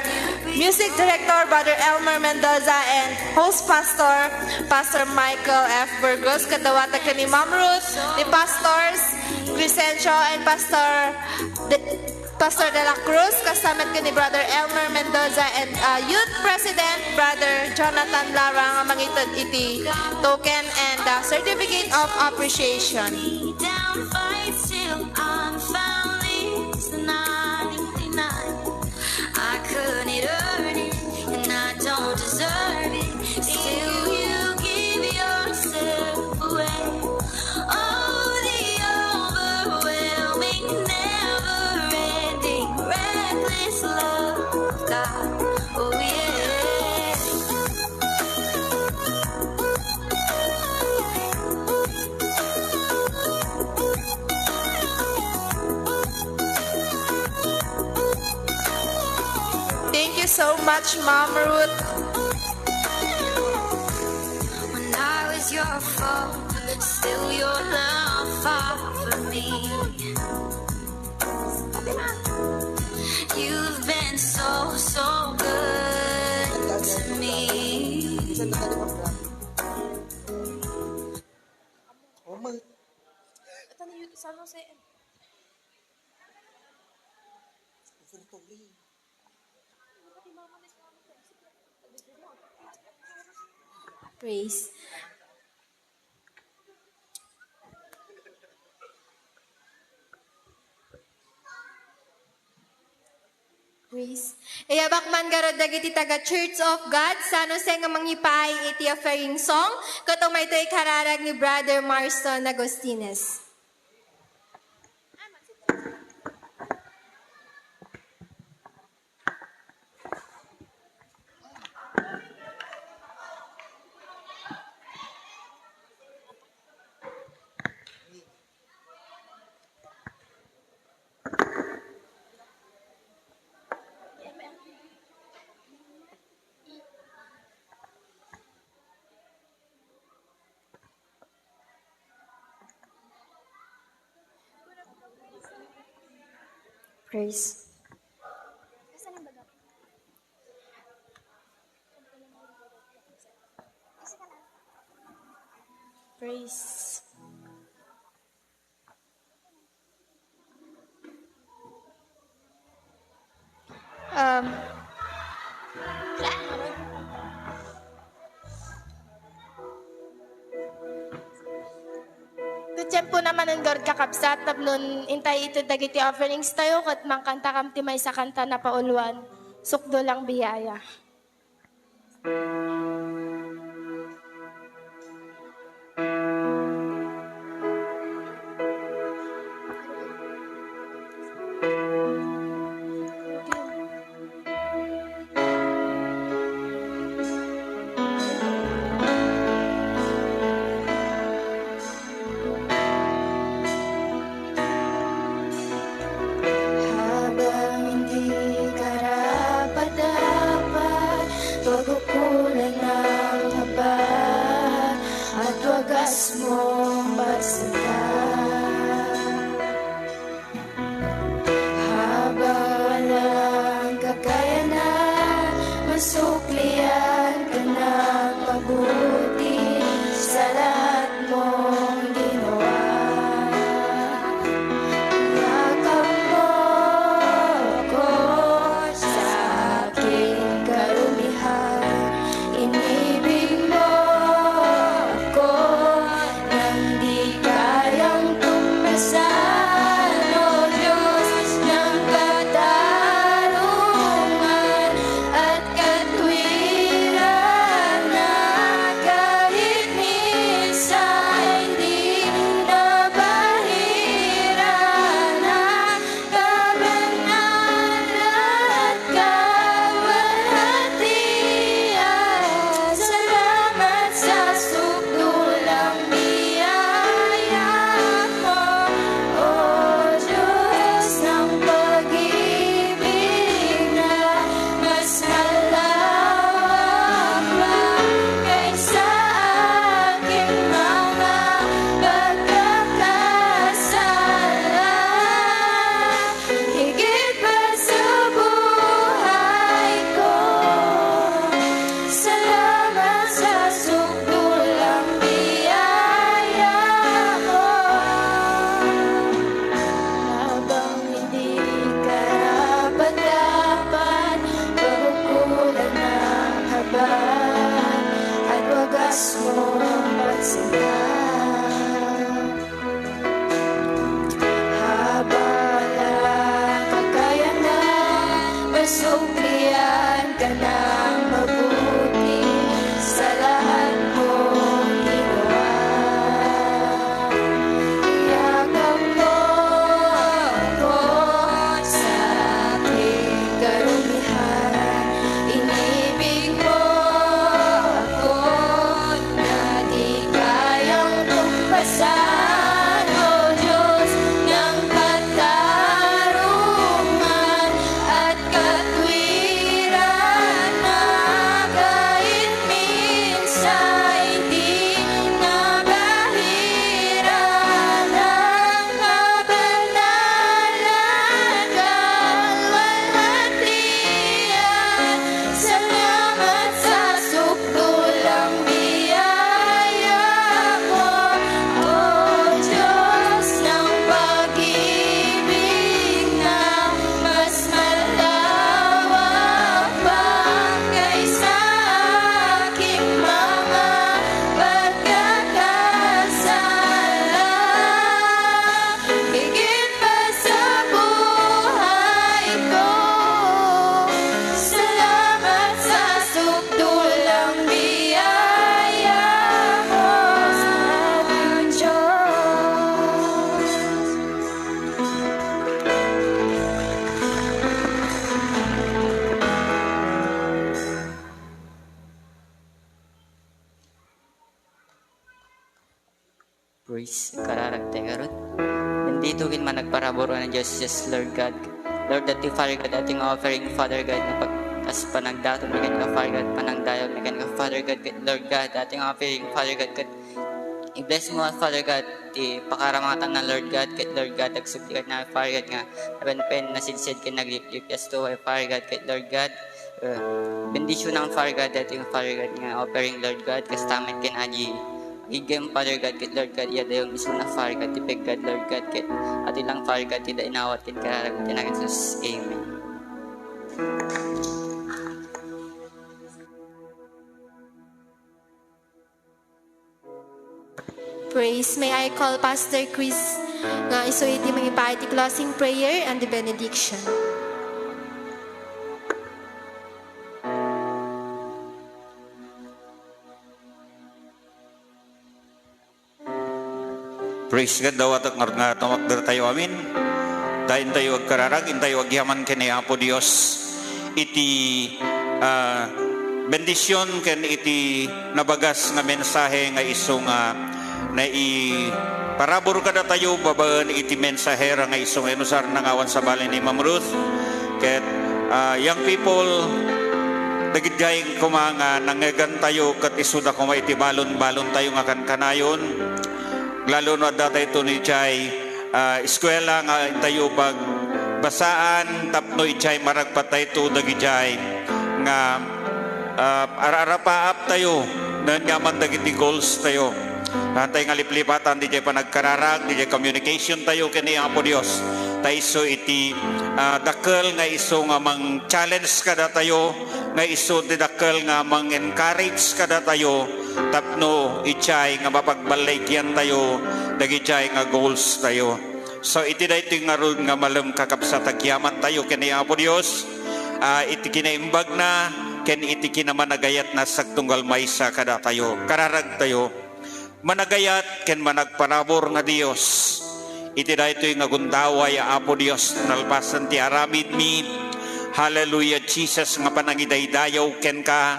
music director, Brother Elmer Mendoza, and host pastor, Pastor Michael F. Burgos. Ket dawatag ken ni Ma'am Ruth, ni Pastors Crescencio and Pastor De, Pastor De La Cruz, kasta met ken ni Brother Elmer Mendoza and, uh, Youth President, Brother Jonathan Lara, nga mangited iti token and, uh, certificate of appreciation. Down fights till I'm found is ninety-nine. I couldn't earn it, and I don't deserve it. Still, you give yourself away. Oh, the overwhelming, never-ending, reckless love of God. Oh, yeah. Thank you so much, Ma'am Ruth. When I was your foe, still your love fought for me. You've been so, so good to me. Praise. Praise. Iyabak man garud dagiti taga Church of God San Jose nga mangipaay iti offering song, ket umayto ikararag ni Brother Marston Agustines. Praise. Praise. Um, ti tiempo na manen garud, kakabsat, tapno intay ited dagiti offerings tayo, ket mangkantakam ti maysa kanta napauluan, Sukdo lang biyaya. Habang hindi karapat-dapat, pagkukulang ng haba at wagas mong pagsakit. Saan, O Dios, nang katarungan at katwiran, nagainminsan ti nabahira nang kabannalan, kalwalhatian. Salamat sa sukdulang biyaya mo, O Dios ng pag-ibig na mas malawak pa kaysa aking mga pagkakasala. Higit pa sa buhay ko, salamat sa sukdulang biyaya mo, Diyos. Praise, kararag tayo garud. Bendito ken managparabur nga Dios, yes, Lord God. Lord, dati, Father God, dati nga offering, Father God, nga pag-, kas panagdaton mi kenka, Father God, panagdayaw mi kenka, Father God, ket Lord God, dati nga offering, Father God, ket i-bless mo, Father God, ti pakaramatan na, Lord God, ket Lord God, agsubli ket na, Father God, nga aben pen nasidsid ken naglipliklias to, Father God, ket Lord God, eh, bendisyonam, Father God, dati nga, Father God, nga offering, Lord God, kasta met ken adi. Igem, Father God, ket Lord God, iya dayon mismo na, Father God, ti peggad, Lord God, ket adi lang, Father God, ti dainawat ken kararag ti na Jesus. Amen. Praise. May I call Pastor Chris nga isu iti mangipaay ti closing prayer and the benediction. Praise God, dawatek ngarud nga tumakder tayo amin. Ta intayo agkararag, intayo agyaman ken ni Apo Dios iti, ah, bendision ken iti nabagas nga mensahe nga isu nga naiparabur kadatayo babaen iti mensahera nga isu nga inusarna nga awan sabali ni Ma'am Ruth. Ket, ah, young people, dagidiay koma nga nangngegantayo ket isuda koma iti balon-balontayo nga kankanayon. Lalo no adda tayo ito ni jay, ah, eskwela nga intayo pagbasaan tapno idiay maragpat tayo dagijay nga, ah, ar-arapaap tayo, naan yaman dagiti goals tayo. Antay nga liplipatan didiay panagkararag, didiay communication tayo ken ni Apo Dios. Ta isu iti, ah, dakkel nga isu nga mang-challenge kadatayo, nga isu ti dakkel nga mang-encourage kadatayo tapno idiay nga mapagballaygiantayo dagidiay nga goals tayo. So, iti daytoy ngarud nga malem, kakabsat, agyamantayo ken ni Apo Dios, ah, iti kinaimbagna ken iti kinamanagayatna sagtunggal maysa kadatayo. Kararagtayo. Managayat ken managparabur nga Dios, iti daytoy nga gundaway a Apo Dios, nalpasen ti aramidmi. Hallelujah, Jesus, nga panangidaydayaw kenka.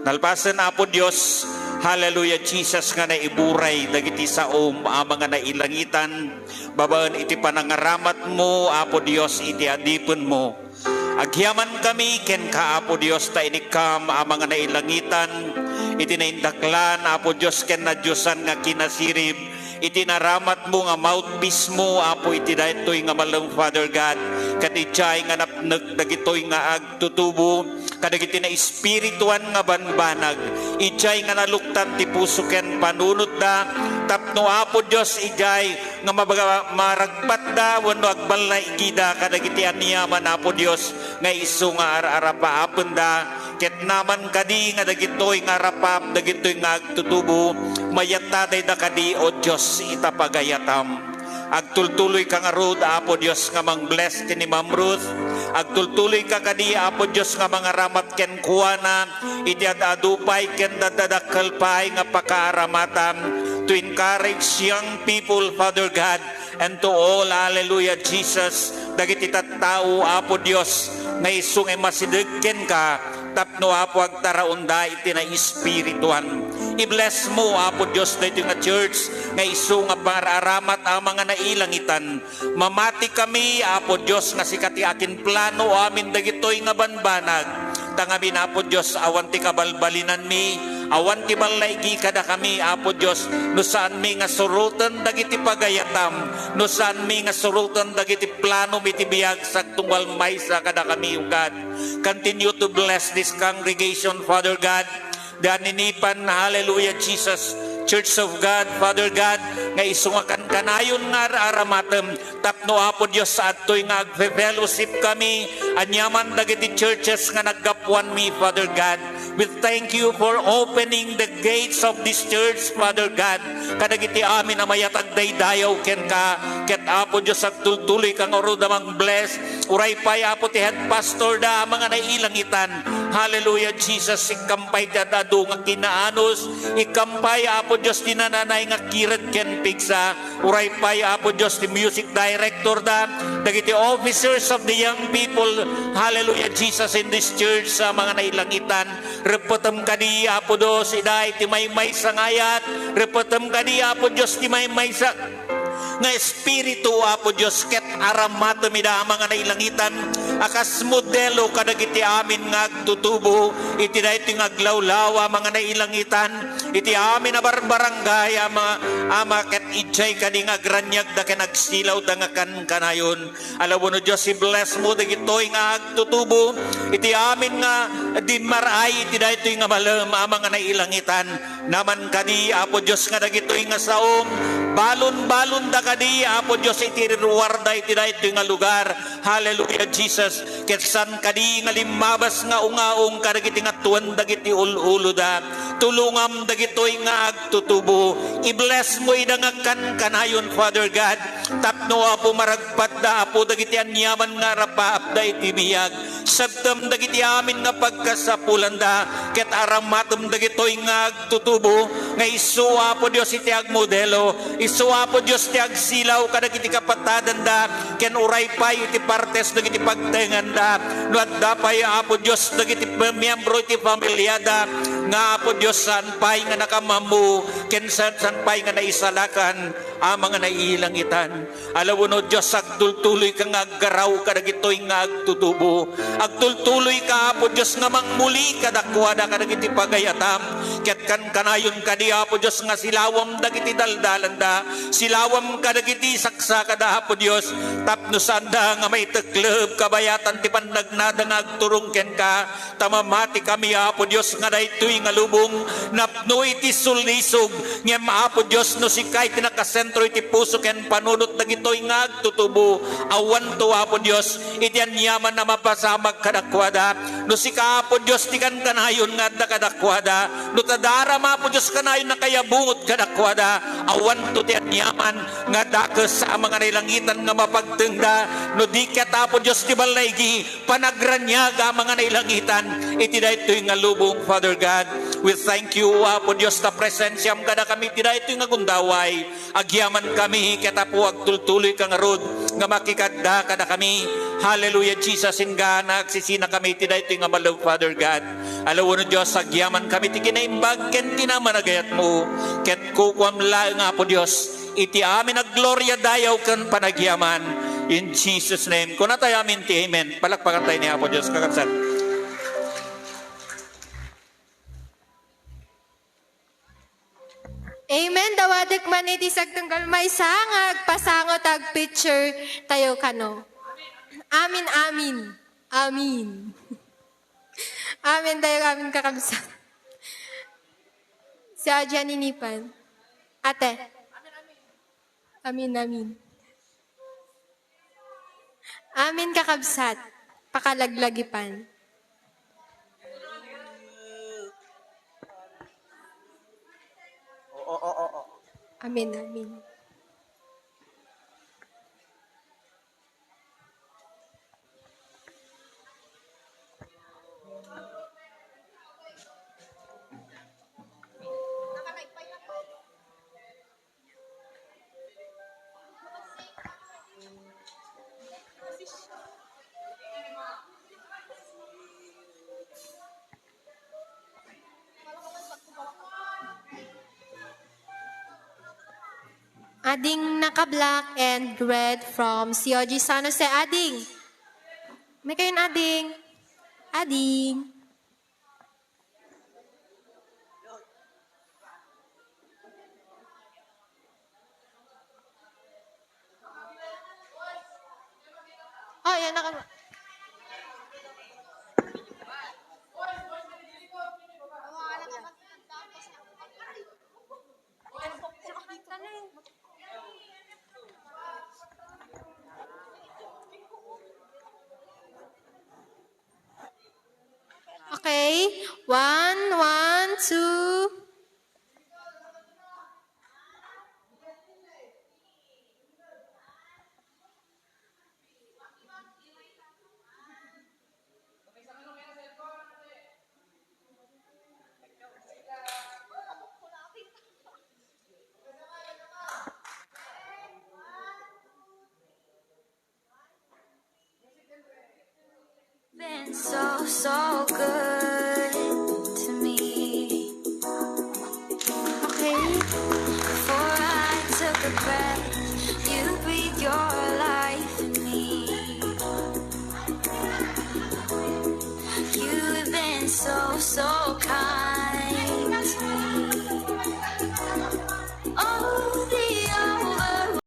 Nalpasen, Apo Dios, hallelujah, Jesus, nga naiburay dagiti saom a mga nailangitan babaen iti panangaramatmo, Apo Dios, iti adipenmo. Agyamankami kenka, Apo Dios, ta inikkam a mga nailangitan iti naindaklan, Apo Dios, ken nadiosan nga kinasirib iti naramatmo nga mouthpiece-mo, Apo, iti daytoy nga malem, Father God, ket idiay nga napnek dagitoy nga agtutubo kadagiti naespirituan nga banbanag, idiay nga naluktan ti puso ken panunotda, tapno, Apo Dios, idiay nga mabaga-, maragpatda wenno agballaigida kadagiti aniaman, Apo Dios, nga isu nga ar-arapaapenda, ket naman kadi nga dagitoy nga arapap, dagitoy nga agtutubo, mayattatayda kadi, O Dios, ita pagayatam. Agtultuloyka ngarud, Apo Dios, nga mang-bless ken ni Ma'am Ruth. Agtultuloyka kadi, Apo Dios, nga mangaramat kenkuana iti ad-adu pay ken daddadakkel pay nga pakaaramatan to encourage young people, Father God, and to all, hallelujah, Jesus, dagiti tattao, Apo Dios, nga isu nga immasideg kenka, tapno, Apo, agtaraonda iti naespirituan. I-bless mo, Apo Dios, daytoy nga church nga isu nga pangararamat a nga nailangitan. Mamati kami, Apo Dios, nga sika ti akinplano amin dagitoy nga banbanag. Ta ngamin, Apo Dios, awan ti kabalbalinanmi, awan ti ballaigi kadakami, Apo Dios, no saanmi nga suroten dagiti pagayatam, no saanmi nga suroten dagiti planom iti biag, sagtunggal maysa kadakami, O God. Continue to bless this congregation, Father God. Diay ninipan, hallelujah, Jesus, Church of God, Father God, nga isu nga kankanayon nga ar-aramatem, tapno, Apo Dios, adtoy nga agfe-fellowship kami, aniaman dagiti churches nga naggapuanmi, Father God. We thank you for opening the gates of this church, Father God, kadagiti amin a mayat agdaydayaw kenka, ket, Apo Dios, agtultuloyka ngarud a mang-bless. Uray pay, Apo, ti head pastor da, a mga nailangitan. Hallelujah, Jesus. Ikkam pay ti ad-adu nga kinaanus. Ikkam pay, Apo Dios, ti nananay nga kired ken pigsa. Uray pay, Apo Dios, ti music director da, dagiti officers of the young people. Hallelujah, Jesus, in this church, a mga nailangitan. Repetem kadi, Apo Dios, ida iti maymaysa nga ayat. Repetem kadi, Apo Dios, ti maymaysa nga espiritu, Apo Dios, ket aramatem ida a mga nailangitan a kas modelo kadagiti amin nga agtutubo iti daytoy nga aglawlaw a mga nailangitan, iti amin a barbarangay a mga, a mga ket idiay kadi nga agraniagda ken agsilawda nga kankanayon. Alaweno, Dios, i-bless mo dagitoy nga agtutubo iti amin nga dimmaray iti daytoy nga malem a mga nailangitan. Naman kadi, Apo Dios, nga dagitoy nga saom, balon-balonda kadi, Apo Dios, iti ruarda iti daytoy nga lugar. Hallelujah, Jesus. Ket saan kadi nga limmabas nga ungaong kadagiti nga tuan dagiti ul-uloda. Tulongam dagitoy nga agtutubo. I-bless mo ida nga kankanayon, Father God. Tapno, Apo, maragpatda, Apo, dagiti aniaman nga arapaapda iti biag. Sabtem dagiti amin nga pagkasapulanda, ket aramatem dagitoy nga agtutubo, nga isu, Apo Dios, iti agmodelo, isu, Apo Dios, ti agsilaw kadagiti kapatadanda, ken uray pay iti partes dagiti pagtenganda. No adda pay, Apo Dios, dagiti miembro iti familiada, nga, Apo Dios, saan pay nga nakamammo, ken saan, saan pay nga naisalakan a mga nailangitan. Alaweno, Dios, agtultuloyka nga aggaraw kadagitoy nga agtutubo. Agtultuloyka, Apo Dios, nga mangmuli kadakuada kadagiti pagayatam. Ket kankanayon kadi, Apo Dios, nga silawam dagiti daldalanda, silawam kadagiti saksakada, Apo Dios, tapno saanda nga maitekleb kabayatan ti pannagnada nga agturong kenka. Ta mamati kami, Apo Dios, nga daytoy nga lubong napno iti sulisog. Ngem, Apo Dios, no sika iti nakasentro iti puso ken panunot dagitoy nga agtutubo, awanto, Apo Dios, iti aniaman a mapasamak kadakuada. No sika, Apo Dios, ti kankanayon nga adda kadakuada, no tadaram, Apo Dios, kanayon a kayabungot kadakuada, awanto ti aniaman nga dakes a mga nailangitan nga mapagtengda. No di ket, Apo Dios, ti ballaigi, panagraniag a mga nailangitan iti daytoy nga lubong, Father God. We thank you, Apo Dios, ta presensiam kadakami iti daytoy nga gundaway. Agyaman kami ket, Apo, agtultuloyka ngarud nga makikadda kadakami. Hallelujah, Jesus, inggana agsisina kami iti daytoy nga malem, Father God. Alaweno, Dios, agyaman kami ti kinaimbag ken kinamanagayatmo. Ket kukuam laeng, Apo Dios, iti amin a gloria, dayaw ken panagyaman. In Jesus' name. Kunatayo amin ti amen. Palakpakan tayo ni Apo Dios, kakabsat. Amen. Dawadek man iti sagtunggal maysa nga agpasango ta agpicture tayo kano. Amin, amin. Amin. Amin tayo, amin, kakabsat. Si Adrian Inipan. Ate. Amin, amin. Amin, kakabsat. Pakalaglagipan. Oo, oo, oo. Amin, amin. Ading naka-black and red from C O G San Jose. Ading! May kayon, Ading. Ading. Oh, yan, naka- Okay. One, one, two. Been so, so good to me. Okay. Before I took a breath, you breathed your life in me. You've been so, so kind.